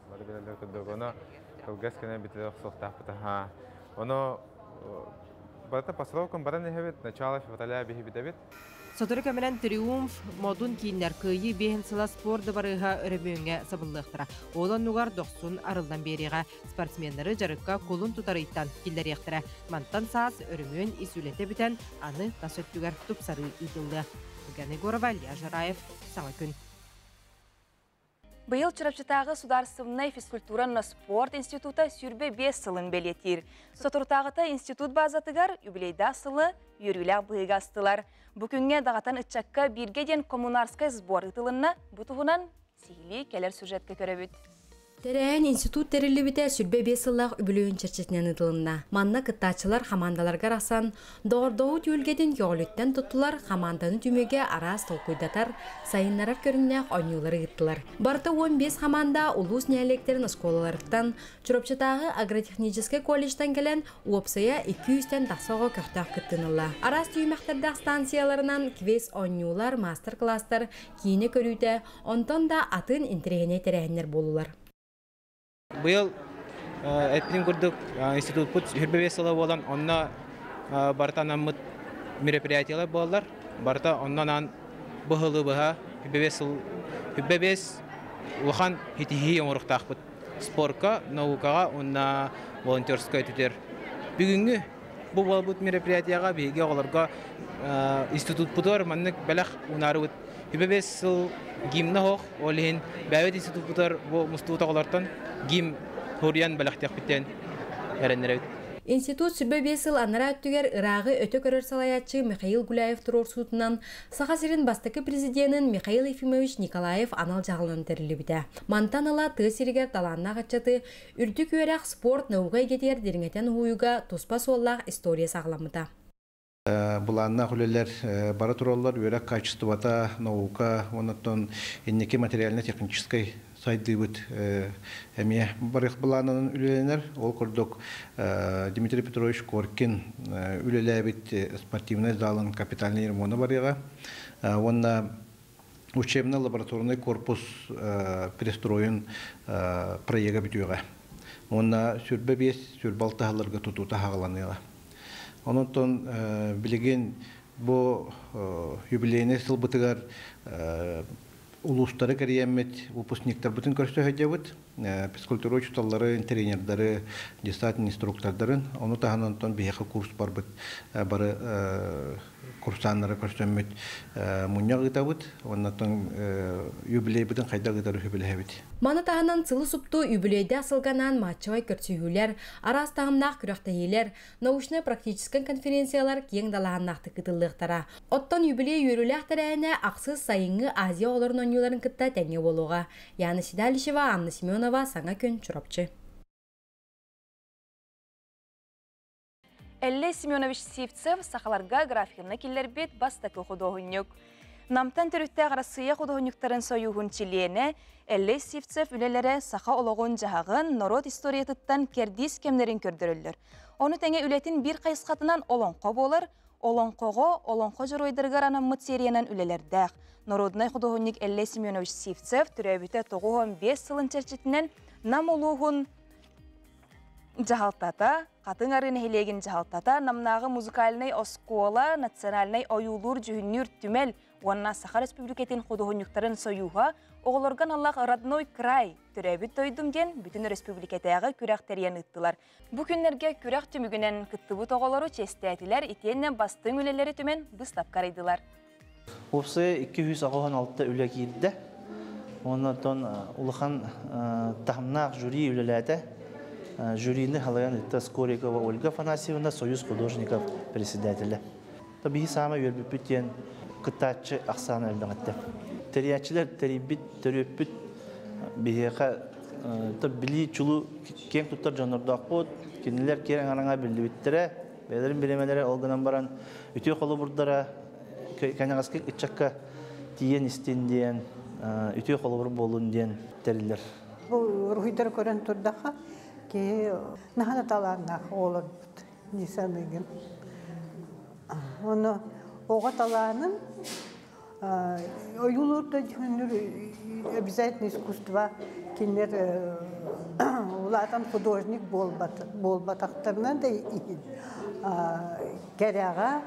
Бары билэллэр курдук. Ону кылгас кэнэ бүтүрэх суохтаахпыт. Ону барыта по срокам баран иһэбит. Начало февраля биһи бүтэбит. Сотору кэминэн Триумф, Модун кииннэр Кыайыы биэһин сыла спорт дыбарыаһа өрөмүөҥҥэ сабыллыахтара. Ол оннугар Дохсун арыллан биэриэҕэ. Спортсменнары дьарыкка кулун тутар ыйтан киллэриэхтэрэ. Мантан саас өрөмүөн ис үлэтэ бүтэн, аны тас өттүгэр тупсарыы ыытыллыа. Ульяна Егорова, Илья Жараев, Саҥа күн. Быйыл Чурапчытааҕы судаарыстыбаннай физкультура спорт института 25 сылын бэлиэтиир. Соторутааҕыта институт базатыгар юбилейдаах сылы үөрүүлээх быһыыга астылар. Бу күҥҥэ даҕатан ыччакка бииргэ диэн коммунарскай сбор ыытылынна. Бу туһунан сиһилии кэлэр сюжетка көрөбүт. Тэрээһин институт тэриллибитэ 25 сыллаах үбүлүөйүн чэрчитинэн ыытылынна. Манна кыттааччылар хамаандаларга арахсан, доҕордоһуу түһүлгэтин көҕүлүттэн туттулар, хамаанданы түмүгэ араас толкуйдатар, сайыннарар көрүҥнээх оонньуулары ыыттылар. Барыта 15 хамаанда улуус нэһилиэктэрин оскуолаларыттан, Чурапчытааҕы агротехническэй колледжтан кэлэн, уопсайа 200-тэн тахса оҕо көхтөөх кыттыыны ылла. Араас түһүмэхтэрдээх станцияларынан квест-оонньуулар, маастар-кылаастар, киинэ көрүүтэ, онтон да атын интэриэһинэй тэрээһиннэр буоллулар. Быйыл эппитин курдук институтпут 25 сыла буолан, онно барыта анаммыт мероприятиялар буолаллар. Барыта онно анаан быһылы быһа 25 сыл 25 улахан ситиһии оҥоруохтаахпыт. Спорка, наукаҕа уонна волонтерскай өттүгэр. Бүгүҥҥү бу буолбут мероприятияҕа биһиги оҕолорго институтпутугар маннык бэлэх уунаарыбыт. 25 сыл гимна оһох, ол иһин бэйэбит институппутугар бу мустубут оҕолортон гимн суруйан бэлэхтиэхпит эрэннэрэбит. Институт 25 сыл анараа өттүгэр ырааҕы өтө көрөр салайааччы Михаил Гуляев туруорсуутунан Саха сирин бастакы президенин Михаил Ефимович Николаев анал дьаһалынан тэриллибитэ. Мантан ыла тыа сиригэр талааннаах ыччаты үрдүк үөрэх, спорт, наука эйгэтигэр дириҥэтэн уһуйууга туспа суоллаах история саҕаламмыта. Былааннаах үлэлэр бара тураллар, үөрэх качествота, наука, онон инники материально-техническай сайдыыбыт эмиэ барыах былаанынан үлэлэнэр. Ол курдук Дмитрий Петрович Коркин үлэлээбит спортивнай залын капитальнай ремонта барыаҕа. Уонна учебно-лабораторный корпус перестроен проега бүтүөҕэ. Уонна 25 сүрбэ алтаһаларга тутуута хаҕаланыаҕа. Онон билигин бу юбилейный сылбытыгар улуустары кэрийэммит выпускниктарбытын көрсө сылдьабыт. Физкультура учууталларын, тренердары, десант инструктордарын, ону таһынан онтон биһиэхэ курс барбыт бары курсаннары көрсөммүт мунньах ыытабыт, оннотон юбилейбытын хайдах ыытары сүбэлэһэбит. Маны таһынан сылы супту үбүлүөйдээх сылганаан матчевай көрсүһүүлэр, араас таһымнаах күрэхтэһиилэр, научнай-практическай конференциялар киэҥ далааһыннаахтык ыытыллыахтара. Оттон юбилей үөрүүлээх тэрээһинэ ахсыс сайыҥҥы Азия оҕолорун оонньууларын кытта тэҥҥэ буолуоҕа. Яна Седалищева, Анна Семенова, Саҥа күн, Чурапчы. Эллэй Семенович Сивцев сахаларга графиканы киллэрбит бастакы худуоһунньук. Намтан төрүттээх Арассыыйа худуоһунньуктарын сойууһун чилиэнэ Эллэй Сивцев үлэлэрэ саха олоҕун-дьаһаҕын, норуот историятыттан кэрдиис кэмнэрин көрдөрөллөр. Ону тэҥэ үлэтин биир хайысхатынан олоҥхо буолар, олоҥхоҕо, олоҥхо дьоруойдарыгар анаммыт сериянан үлэлэрдээх. Народнай худуоһунньук Эллэй Семенович Сивцев төрөөбүтэ 95 сылын чэрчитинэн Нам улууһун дьаһалтата, Хатыҥ Арыы нэһилиэгин дьаһалтата, Намнааҕы музыкальнай оскуола, национальнай ойуулуур-дьүһүннүүр түмэл уонна Саха Республикатын худуоһунньуктарын сойууһа оҕолорго аналлаах «Родной край» төрөөбүт дойдум диэн бүтүн өрөспүүбүлүкэтээҕи күрэх тэрийэн ыыттылар. Бу күннэргэ күрэх түмүгүнэн кыттыбыт оҕолору чиэстээтилэр итиэннэ бастыҥ үлэлэри түмэн быыстапка арыйдылар. Уопсайа 286 үлэ киирдэ. Оннотон улахан таһымнаах жюри үлэлээтэ. Жюрини халайан ытта Скорикова Ольга Афанасьевна, Союз художников председателэ. Биһи саама үөрбүппүт диэн кыттааччы ахсаана элбэҕиттэ. Тэрийээччилэр тэрийбит, төрүөппүт биһиэхэ билии чулу киэҥ туттар дьоннордоохпут. Кинилэр киэҥ араҥа биллибиттэрэ, бэйэлэрин бириэмэлэрэ ол гынан баран үтүө холобурдара кэнэҕэски ыччакка тиийэн истин диэн, үтүө холобур буолун диэн тэриллэр. Бу уруһуйдары көрөн турдахха, киһи наһаа да талааннаах оҕолорбут дии саныыгын. Ону оҕо талаанын ойуулуур да дьүһүннүүр обязательно искусство кинилэр улаатан художник буолбатахтарынан да иһин кэрэҕэ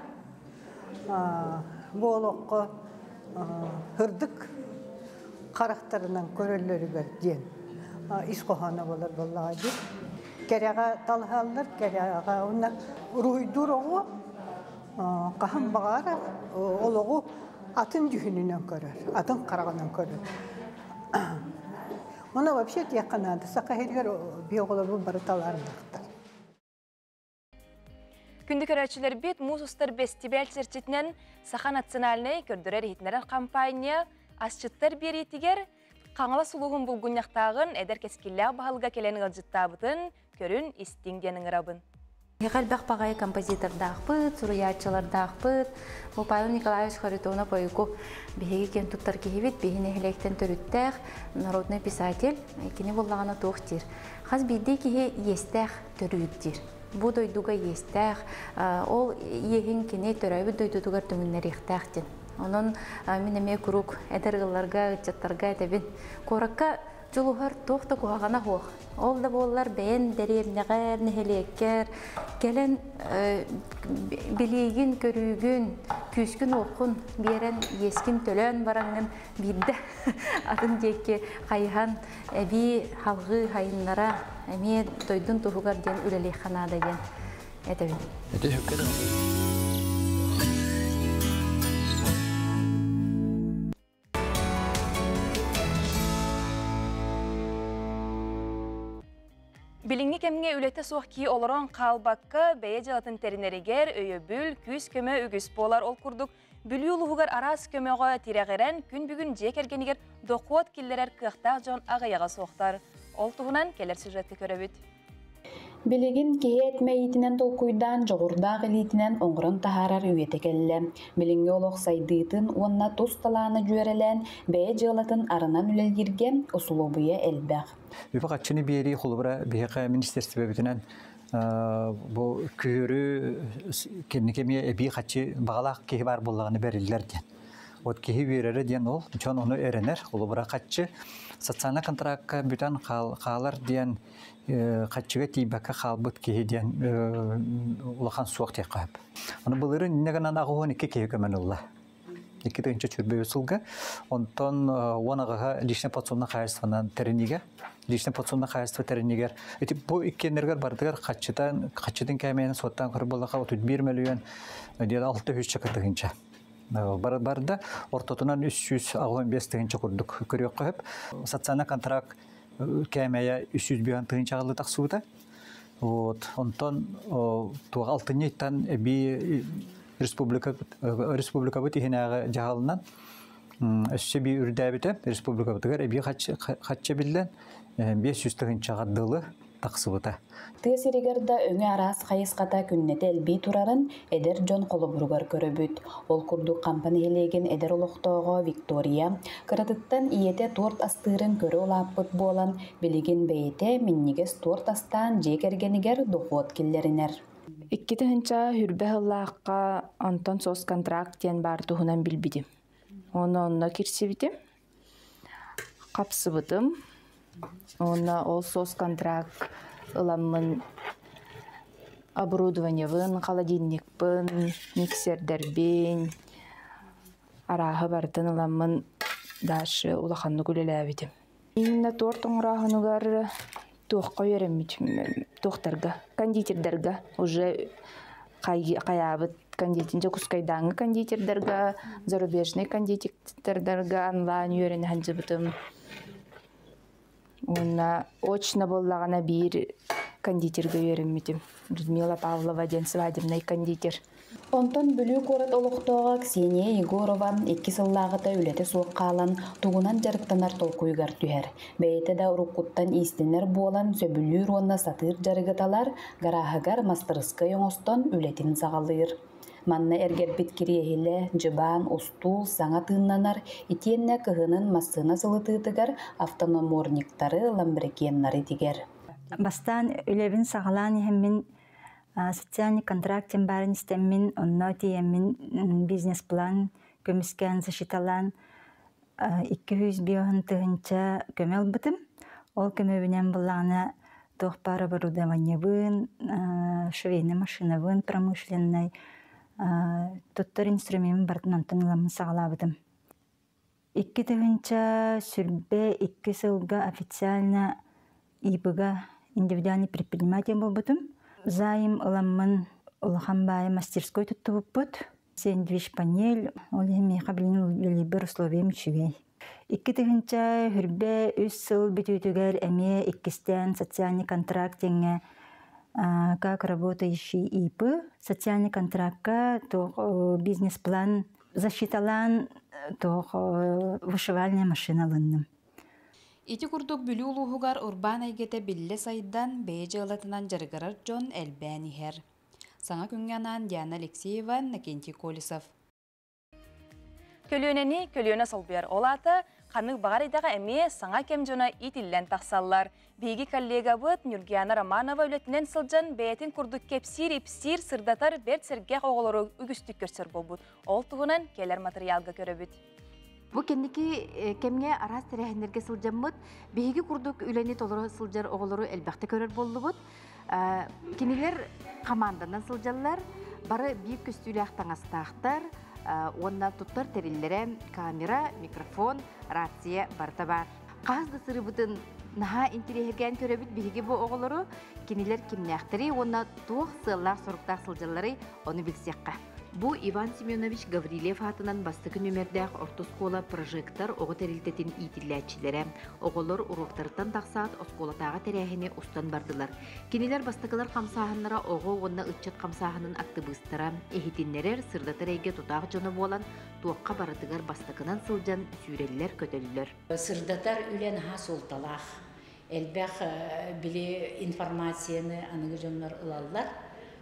бу олоххо һырдык харахтарынан көрөллөрүгэр диэн ис хоһооно буолар буоллаҕа дии. Кэрэҕэ талаһаллар, кэрэҕэ уонна уруһуйдуур оҕо хаһан баҕарар олоҕу атын дьүһүнүнэн көрөр, атын хараҕынан көрөр. Ону вообще этиэххэ наада, саха иһигэр биоҕолорбут бары талаарынахтар. Күндү көрөөччүлэрбит, муус устар бэстибээл чэрчитинэн Саха национальнай көрдөрөр-иһитиннэрэр хампаанньа асчыттар биэриитигэр Хаҥалас улууһун булгунньахтааҕын эдэр кэскиллээх баһылыга кэлэн ыалдьыттаабытын көрүн, истиҥ диэн ыҥырабын. Биһиэхэ элбэх баҕайы композитордаахпыт, суруйааччылардаахпыт. Бу Павел Николаевич Харитонов Ойуку биһиги киэн туттар киһибит, биһи нэһилиэктэн төрүттээх народный писатель. Кини буллаҕына туох диир? Хас биирдии киһи иэстээх төрүүр диир. Бу дойдуга иэстээх, ол иэһин кини төрөөбүт дойдутугар түҥүннэриэхтээх диэн. Онон мин эмиэ куруук эдэр ыалларга, ыччаттарга этэбин. Куоракка дьулуһар туох да куһаҕана суох. Ол да буоллар бэйэн дэриэбинэҕэр, нэһилиэккэр кэлэн билиигин, көрүүгүн, күүскүн-уоххун биэрэн, иэскин төлөөн бараҥҥын биирдэ атын диэки хайыһан эбии халҕыы хайыннара эмиэ дойдун туһугар диэн үлэлиэххэ наада диэн этэбин. Ити сөпкө Билиҥҥи кэмҥэ үлэтэ суох кии олорон хаалбакка, бэйэ дьыалатын тэринэригэр өйөбүл, күүс-көмө үгүс буолар. Ол курдук, Бүлүү улууһугар араас көмөҕө тирэҕирэн, күн бүгүн дьиэ кэргэнигэр дохуот киллэрэр кыахтаах дьон аҕыйаҕа суохтар. Ол туһунан кэлэр сюжетка көрөбүт. Билигин киһи эт мэйиитинэн толкуйдаан, дьоҕурдаах илиитинэн оҥорон таһаарар үйэтэ кэллэ. Билиҥҥи олох сайдыытын уонна тус талааны дьүөрэлээн, бэйэ дьыалатын арынан үлэлииргэ усулуобуйа элбэх. Үбү-харчыны биэрии холобура биһиэхэ министерствебитинэн бу күһүөрү кэнники эмиэ эбии хаччы баҕалаах киһи баар буоллаҕына бэриллэр диэн. Вот киһи үөрэрэ диэн ол, дьон ону эрэнэр, холобура хаччы социальнай контракка бүтэн хаалар диэн хаччыга тиийбэккэ хаалбыт киһи диэн улахан суох диэххэ сөп. Аны былырыын инньэ гынан 82 киһи көмөн ылла. 2 тыһыынча сылга. Онтон 10 аҕыһа личное подсобное хозяйствонан тэринигэ. Личное подсобное хозяйство тэринигер. Ити бу иккеннергер бардыгар хаччытан, хаччытын кәмәйен соттан көрөр боллаха 31 миллион диэн 600 тыһыынча. Бар барда ортотунан 365 тыһыынча курдук көрүөх хөп. Социальный контракт кәмәйе 305 тыһыынча галлы тахсыбыта. Вот, онтон туға алтынйыттан би республика республика бит иһинээҕи дьаһалынан өссө би үрдээбите республика бытыгар эби хачча биллен 500 тыһыынчаҕа дылы тахсыбыта. Тыа сиригэр да өҥө араас хайысхата күннэтэ элбии турарын эдэр дьон холобуругар көрөбүт. Ол курдук Хампа нэһилиэгин эдэр олохтооҕо Виктория кыратыттан ийэтэ торт астыырын көрө улааппыт буолан, билигин бэйэтэ минньигэс торт астаан дьиэ кэргэнигэр дохуот киллэринэр. 2 тыһыынча сүүрбэ сыллаахха онтон соцконтракт диэн баар туһунан билбитим. Оны онно кирсибитим. Хапсыбытым. Онно ол соцконтракт ыламмын оборудованиебын, холодильникпын, миксердербин, арааһы бартын ыламмын дальше улаханнык үлэлээбитим. Именно торт оҥорооһунугар туохха үөрэммитим, туохтарга, кондитердарга уже хайаабыт кондитер, Дьокуускайдааҥы кондитердарга, зарубежный кондитердарга онлайн үөрэнэ сылдьыбытым. Уонна очно буоллаҕына биир кондитерга үөрэммитим. Людмила Павлова диэн свадебный кондитер. Онтон Бүлүү куорат олохтооҕо Ксения Егорова 2 сыллааҕыта үлэтэ суох хаалан, тугунан дьарыктанар толкуйугар түһэр. Бэйэтэ да уруккуттан иистэнэр буолан, сөбүлүүр уонна сатыыр дьарыгы талар, гарааһыгар мастарыскыай оҥостон үлэтин саҕалыыр. Манна эргэрбит кириэһилэ, дьыбаан, устуул саҥа тыыннанар, итиэннэ кыһынын массыына сылытыытыгар автономорниктары, ламбрекеннары тигэр. Бастаан үлэбин саҕалаан иһэммин социальный контракт баарын истэммин, онно тиийэммин бизнес-план көмүскээн защиталаан 205 тыһыынча көмө ылбытым. Ол көмөбүнэн буллаҕына туох баар оборудованиебын, швейный машинабын, промышленный туттар инструментин бартын онтон ыламмын саҕалаабытым. 2022 сылга официально ИП-га индивидуальный предприниматель буолбутум. Займ ыламмын улахан баайы мастерской туттубуппут. Сэндвич панель, ол иһин миэхэ билин үлэлиирбэр условиям үчүгэй. 2023 сыл бүтүүтүгэр эмиэ иккистээн социальный контракт диэҥҥэ как работающий ИП социальный контрактка бизнес-план защиталаан туох вышивальная машина ылынным. Ити курдук Бүлүү улууһугар урбаан эйгэтэ биллэ сайдан, бэйэ дьыалатынан дьарыгырар дьон элбээн иһэр. Саҥа күҥҥэ анаан Диана Алексеева, Иннокентий Колесов. Көлүөнэни көлүөнэ солбуйар. Ол аата ханнык баҕар идэҕэ эмиэ саҥа кэм дьоно иитиллэн тахсаллар. Биһиги коллегабыт Нюргиана Романова үлэтинэн сылдьан бэйэтин курдук кэпсиир, ипсиир, сырдатар бэрт сэргэх оҕолору үгүстүк көрсөр буолбут. Ол туһунан кэлэр материалга көрөбүт. Бу кэнники кэмҥэ араас тэрээһиннэргэ сылдьаммыт, биһиги курдук үлэни толоро сылдьар оҕолору элбэхтэ көрөр буоллубут. Кинилэр команданан сылдьаллар, бары биир көстүүлээх таҥастаахтар, уонна туттар тэриллэрэ камера, микрофон, рация барыта баар. Хаһыс да сырыыбытын наһаа интэриэһиргээн көрөбүт биһиги бу оҕолору, кинилэр кимнээхтэри уонна туох сыаллаах соруктаах сылдьаллары ону билсиэххэ. Бу Иван Семенович Гаврильев аатынан бастакы нүөмэрдээх орто оскуола «Прожектор» оҕо тэрилтэтин иитиллээччилэрэ. Оҕолор уруоктарыттан тахсаат оскуолатааҕы тэрээһини устан бардылар. Кинилэр бастакылар хамсааһыннара оҕо уонна ыччат хамсааһынын актыбыыстара, иһитиннэрэр, сырдатар эйгэ тутаах дьоно буолан, туохха барытыгар бастакынан сылдьан сүүрэллэр-көтөллөр. Сырдатар үлэ наһаа суолталаах. Элбэх били информацияны аныгы дьоннор ылаллар.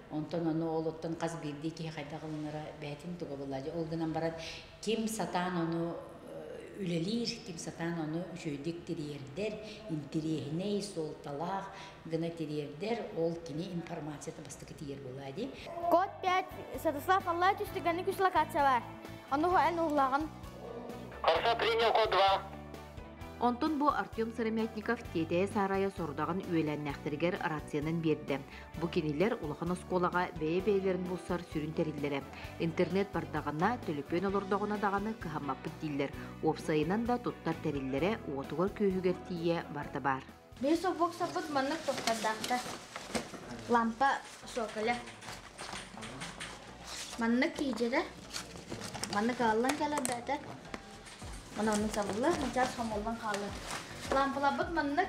Онтон ону олуттан хас биирдии киһи хайдах ылынара бэйэтин туга буолла. Ол гынан баран ким сатаан ону үлэлиир, ким сатаан ону үчүгэйдик тириэрдэр, интэриэһинэй, суолталаах гына тириэрдэр, ол кини информацията бастакы тиийэр буолла дии. Код 5, Святослав Аллай түстүгәнни күч локация бар. Аны эн уһлагын. Хорошо, принял код 2. Онтон бу Артем Сыромятников тиэтэйэ-саарайа сорудаҕын үөлээннээхтэригэр рациянан биэрдэ. Бу кинилэр улахан оскуолаҕа бэйэ-бэйэлэрин булсар сүрүн тэриллэрэ. Интернет бардаҕына, төлөпүөн олордоҕуна даҕаны кыһаммаппыт дииллэр. Уопсайынан да туттар тэриллэрэ уотугар-күөһүгэр тиийэ барыта баар. Биһи собуок-саппыт маннык тохтардаахтар. Лампа соколя. Маннык киһидьэрэ. Маннык ааллан кэлэр бээтэ. Мана оннук табыллар, начаас хомуллан хаалар. Лампаларбыт маннык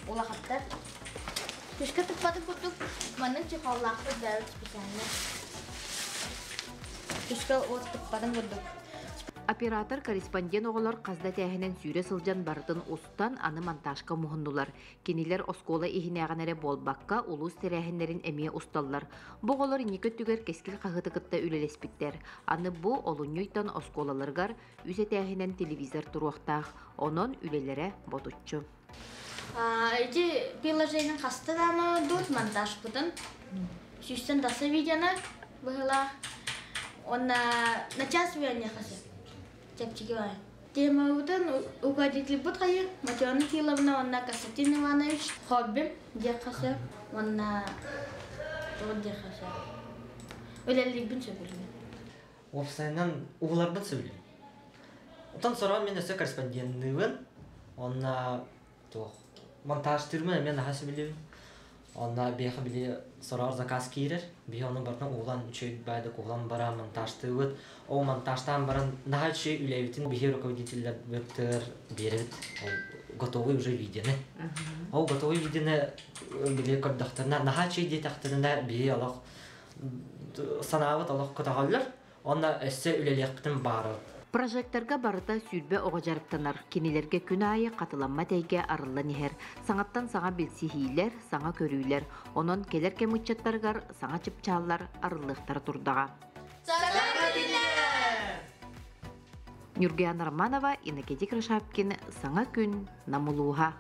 улахаттар. Түшкэ туппатын курдук маннык чехоллаахпыт бэйэбит специально. Түшкэ уот туппатын курдук. Оператор, корреспондент оҕолор хас да этээһинэн сүүрэ сылдьан барытын устан аны монтажка муһуннулар. Кинилэр оскуола иһинээҕин эрэ буолбакка, улуус тэрээһиннэрин эмиэ усталлар. Бу оҕолор инники өттүгэр Кэскил хаһыаты кытта үлэлэспиттэр. Аны бу олунньу ыйтан оскуолаларыгар үс этээһинэн телевизор туруохтаах. Онон үлэлэрэ ботуччу. Ити приложение хаста даҕаны дут монтажпытын. Сүүстэн тахса видеоны быһыылаах. Уонна на час үөрэннэххэ сөп. Чэпчэки баҕайы. Темабытын руководительбыт хайы Матрена Кирилловна уонна Константин Иванович хоббим диэххэ сөп уонна туох диэххэ сөп. Үлэлиирбин сөбүлүүбүн. Уопсайынан ууларбын сөбүлүүбүн. Оттон сороҕор мин өссө корреспонденныыбын. Уонна туох монтажтыырбын эмиэ наһаа сөбүлүүбүн. Онно биһиэхэ били сороҕор заказ киирэр. Биһи ону барытын уулаан үчүгэй баайдык уулан баран монтажтыыбыт. Ол монтажтаан баран наһаа үчүгэй үлэбитин биһи руководителлэрбитигэр биэрэбит. Ол готовый уже видеоны. Ол готовый видеоны били көрдөхтөрүнэ наһаа үчүгэй диэтэхтэринэ биһи олох санаабыт олох көтөҕөллөр. Онно өссө үлэлиэхпитин баарабыт. Прожекторга барыта 20 оҕо дьарыктанар. Кинилэргэ күн аайы хатыламмат эйгэ арыллан иһэр. Саҥаттан саҥа билсиһиилэр, саҥа көрүүлэр. Онон кэлэр кэм ыччаттарыгар саҥа чыпчааллар арыллыахтара турдаҕа. Нюргуяна Романова, Иннокентий Крашапкин, Саҥа күн, Нам улууһа.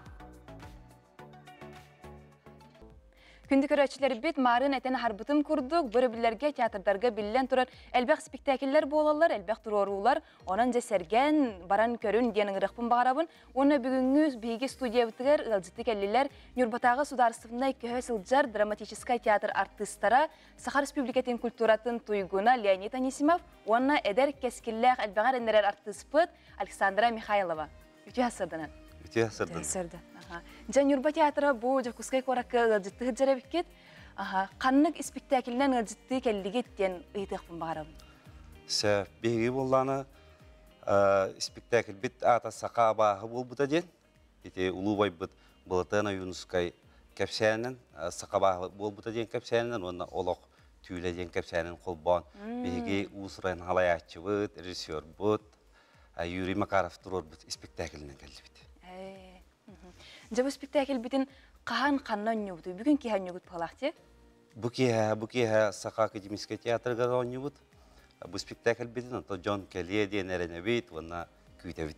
Күндү көрөөччүлэрбит маарын этэн аһарбытым курдук, бөрөбүллэргэ, театрдарга биллэн турар элбэх спектакльлэр буолаллар, элбэх туруоруулар. Онон дьэ сэргэн, баран көрүн диэн ыҥырыахпын баҕарабын. Уонна бүгүҥҥү биһиги студиябытыгар ыалдьыты кэллилэр Ньурбатааҕы судаарыстыбаннай көһө сылдьар драматическай театр артыыстара, Саха Республикатын культуратын туйгуна Леонид Анисимов уонна эдэр кэскиллээх элбэҕэр эрэннэрэр артыыспыт Александра Михайлова. Үтүө сырданан. Үтүө сырдан. Дьэ, Ньурба театра бу Дьокуускай куоракка ыалдьыттыы сылдьар эбиккит. Ханнык испиктээкилинэн ыалдьыттыы кэллигит диэн ыйытыахпын баҕарабын. Сөп. Биһиги буоллаана испиктээкилбит аата Саха абааһы буолбута диэн. Ити улуу убайбыт Былатыан Ойуунускай кэпсээнин Саха абааһы буолбута диэн кэпсээнинэн уонна Олох түүлэ диэн кэпсээнин холбоон биһиги уус-уран халайааччыбыт, режиссербут Юрий Макаров туруорбут испиктээкилинэн кэллибит. Дьэ бу спектакльбитин хаһан ханна оонньуубутуй? Бүгүн киэһэ оонньуубут быһалаах дии? Бу киэһэ, бу киэһэ Саха академическай театрыгар оонньуубут. Бу спектакльбитин онто дьон кэлиэ диэн эрэнэбит уонна күүтэбит.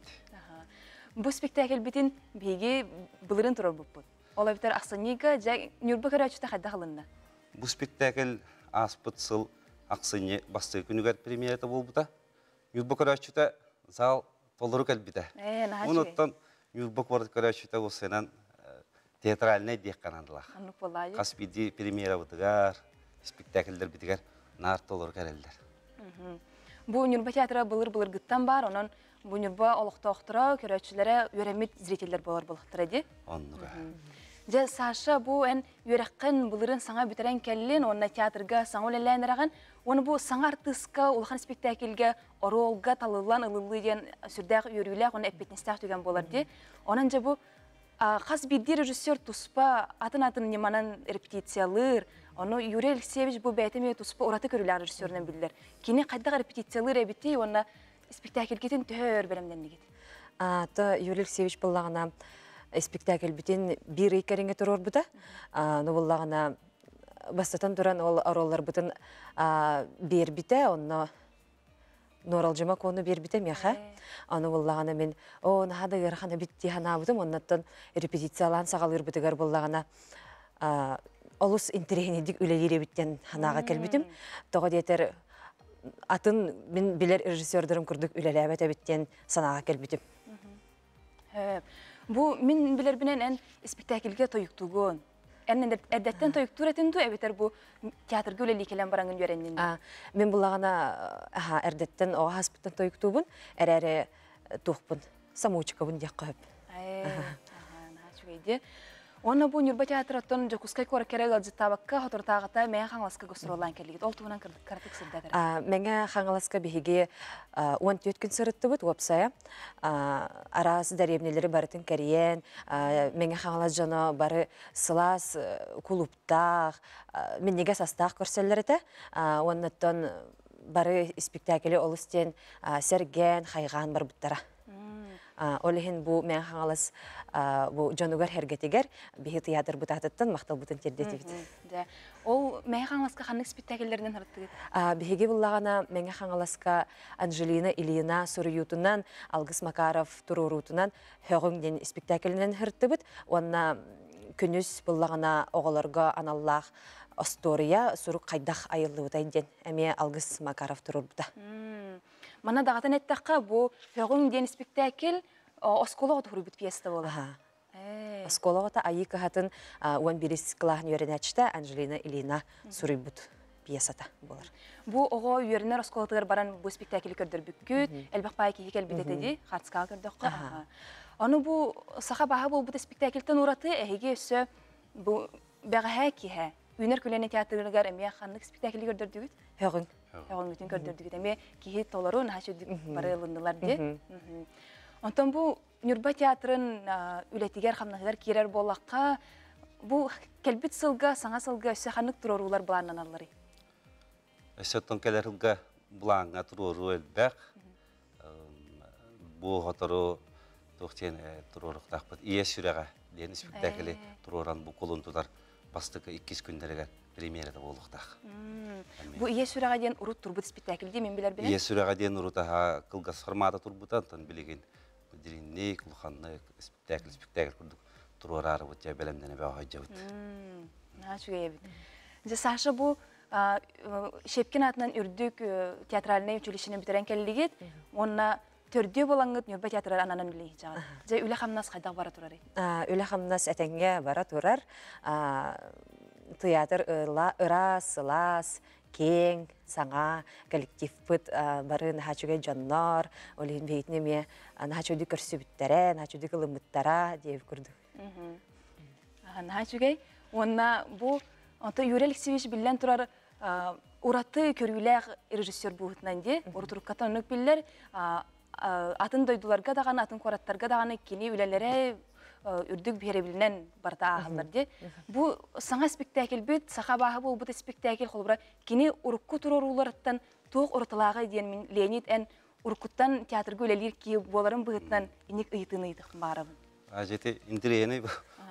Бу спектакльбитин биһиги былырын туруорбуппут. Ол эбэтэр ахсынньыга дьэ Ньурба көрөөччүтэ хайдах ылынна? Бу спектакль ааспыт сыл ахсынньы бастакы күнүгэр премьерата буолбута. Ньурба көрөөччүтэ зал толору кэлбитэ. Онуттан Ньурба куорат көрөөччүтэ уопсайынан театральнай диэххэ наадалаах. Хас биирдии премьерабытыгар, спектакльдэрбитигэр наар толору кэлэллэр. Бу Ньурба театра былыр-былыргыттан баар, онон бу Ньурба олохтоохторо, көрөөччүлэрэ үөрэммит зрителлэр буолар буоллахтара дии. Оннуга. Дьэ, Саша, бу эн үөрэххин былырын саҥа бүтэрэн кэллин уонна театрга саҥа үлэлээн эрэҕин. Уонна бу саҥа артыыска улахан спектакльгэ оруолга талыллан ылыллыы диэн сүрдээх үөрүүлээх уонна эппиэтинэстээх түгэн буолар дии. Онон дьэ бу хас биирдии режиссер туспа атын-атын ньыманан репетициялыыр. Ону Юрий Алексеевич бу бэйэтэ эмиэ туспа ураты көрүүлээх режиссерунан биллэр. Кини хайдах репетициялыыр эбитий уонна спектакльгитин төһө өр бэлэмнэннигит? То Юрий Алексеевич буллаҕына спектакльбитин биир ый кэриҥэ туруорбута. Ну буллаҕына бастатан туран ол оруолларбытын биэрбитэ, онно Нуоралдьыма Куону биэрбитэ миэхэ. Аны буллаҕына мин оо наһаа да ыарахан эбит дии санаабытым. Оннуттан репетициялаан саҕалыырбытыгар буллаҕына олус интэриэһинэйдик үлэлиир эбит диэн санааҕа кэлбитим. Тоҕо диэтэр атын мин билэр режиссердарым курдук үлэлээбэт эбит диэн санааҕа кэлбитим. Бу мин билэрбинэн эн спектакльгэ тойуктугун. Эн эрдэттэн тойуктуур этин дуу, эбэтэр бу театрга үлэлии кэлэн бараҥын үөрэннин? Мин буллаҕына эрдэттэн оҕо хаспыттан тойуктуубун, эрээри туохпун, самоучкабын диэххэ сөп. Үчүгэй. Уонна бу Ньурба театрыттан Дьокуускай куоракка эрэ ыалдьыттаабакка, соторутааҕыта Мэҥэ Хаҥаласка гастроллаан кэллигит. Ол туһунан кыратык сырдат эрэ. Мэҥэ Хаҥаласка биһиги 14 күн сырыттыбыт уопсайа. Араас дэриэбинэлэри барытын кэрийэн, Мэҥэ Хаҥалас дьоно бары сылаас кулууптаах, минньигэс астаах көрсөллөр этэ. Уоннаттан бары испиктээкили олус диэн сэргээн, хайҕаан барбыттара. Ол иһин бу Мэҥэ Хаҥалас бу дьонугар-сэргэтигэр биһи тыйаатырбыт аатыттан махталбытын тиэрдэтибит. Ол Мэҥэ Хаҥаласка ханнык спектакльлэринэн ырыттыгыт? Биһиги буллаҕына Мэҥэ Хаҥаласка Анжелина Ильина суруйуутунан, Алгыс Макаров туруоруутунан «Һөҕүҥ» диэн спектаклинэн ырыттыбыт уонна күнүс буллаҕына оҕолорго аналлаах остуоруйа сурук хайдах айыллыбытай диэн эмиэ Алгыс Макаров туруорбута. Манна даҕатан эттэххэ, бу Һөҕүҥ диэн испиктээкил оскуола оҕото суруйбут пьеса буолар. Оскуола оҕото Айыы кыһатын 11 кылааһын үөрэнээччитэ Анжелина Ильина суруйбут пьесата буолар. Бу оҕо үөрэнэр оскуолатыгар баран бу спектаклы көрдөрбүккүт, элбэх паай киһи кэлбит этэ дии, хартыскаҕа көрдөххө. Аны бу саха баһа буолбут спектакльтан ураты эһиги өссө бу бэҕэһээ киһэ Үүнэр көлүөнэ театрыгар эмиэ ханнык спектаклы көрдөрдүгүт? Һөҕүҥ. Һөҕүҥҥүтүн көрдөрдүгүт. Эмиэ киһи толору наһаа сүрдүк бары ылыннылар дии. Онтон бу Ньурба театрын үлэтигэр хамнаһыгар киирэр буоллахха, бу кэлбит сылга, саҥа сылга өссө ханнык туруоруулар былааннаналларый? Өссө оттон кэлэр сылга былааҥҥа туруоруу элбэх. Бу сотору туох диэн туруоруохтаахпыт Ийэ сүрэҕэ диэн испиктээкили туруоран бу кулун тутар бастакы иккис күннэригэр премьерата буолуохтаах. Бу Ийэ сүрэҕэ диэн урут турбут спектакль дии мин билэрбинэн. Ийэ сүрэҕэ диэн урут аһа кылгас формата турбута, онтон билигин дириҥник, улаханнык спектакль спектакль курдук туруораарыбыт дьэ бэлэмнэнэ бөҕө Наһаа үчүгэй эбит. Дьэ Саша бу Щепкин аатынан үрдүк театральнай училищены бүтэрэн кэллигит уонна төрдүө буолаҥҥыт Ньурба театрыгар ананан үлэлиһиэҕит. Дьэ үлэ-хамнас хайдах бара турарый? Үлэ-хамнас этэҥҥэ бара турар. Театр ыраас, сылаас, киэҥ, саҥа коллективпыт бары наһаа үчүгэй дьоннор, ол иһин биһигитин эмиэ наһаа үчүгэйдик көрсүбүттэрэ, наһаа үчүгэйдик ылыммыттара диэбит курдук. Наһаа үчүгэй. Уонна бу онто Юрий Алексеевич биллэн турар ураты көрүүлээх режиссер быһыытынан дии. Урутурукката оннук биллэр. Атын дойдуларга даҕаны, атын куораттарга даҕаны кини үлэлэрэ үрдүк биһирэбилинэн барыта ааһаллар дии. Бу саҥа спектакльбит, саха абааһы буолбут спектакль холобура кини урукку туруорууларыттан туох уратылааҕый диэн мин Леонид эн уруккуттан театрга үлэлиир киһи буоларын быһыытынан инник ыйытыыны ыйытыахпын баҕарабын. Ажити интириэһинэй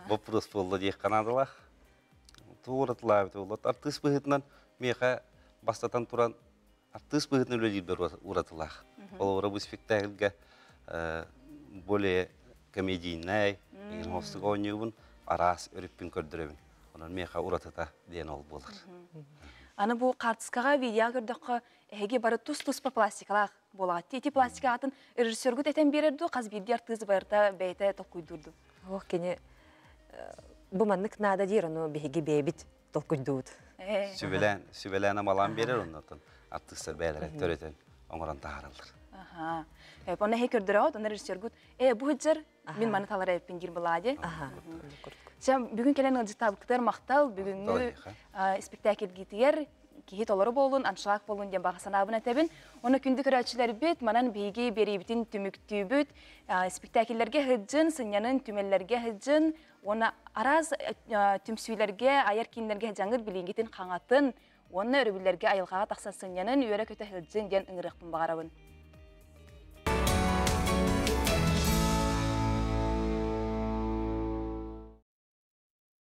вопрос буолла диэх наадалаах. Туоратылаабыт буолла. Артыыс быһыытынан миэхэ бастатан туран артыыс быһыытынан үлэлиирбэр уратылаах. Холобура бу спектакльга более комедийнай, игин оонньуубун, араас өрүппүн көрдөрөбүн. Онон миэхэ уратыта диэн ол буолар. Аны бу хаартыскаҕа видеоҕа көрдөххө, эһиги бары тус-туспа пластикалаах буолаҕыт. Ити пластика атын режиссергут этэн биэрэр дуу, хас биирдии артыыс барыта бэйэтэ толкуйдуур дуу? Ох, кини бу маннык наада диир, ону биһиги бэйэбит толкуйдуубут. Сүбэлээн, сүбэлээн амалаан биэрэр, оннотон артыыстар бэйэлэрэ төрөтөн оҥорон таһаараллар. Аха. Онно эһи көрдөрөҕүт, онно режиссергут, э, бу сылдьар, мин маны талар эбиппин диир былаа дии. Чэ, бүгүн кэлэн ыалдьыттаабыккытыгар махтал, бүгүҥҥү спектакльгитигэр киһи толору буоллун, аншлаг буоллун диэн баҕа санаабын этэбин. Уонна күндү көрөөччүлэрбит, манан биһиги биэриибитин түмүктүүбүт. Спектакльлэргэ сылдьын, сынньанын, түмэллэргэ сылдьын, уонна араас түмсүүлэргэ, айар кииннэргэ сылдьаҥҥыт билиҥҥитин хаҥатын, уонна өрөбүллэргэ айылҕаҕа тахсан сынньанын, үөрэ-көтө сылдьын диэн ыҥырыахпын баҕарабын.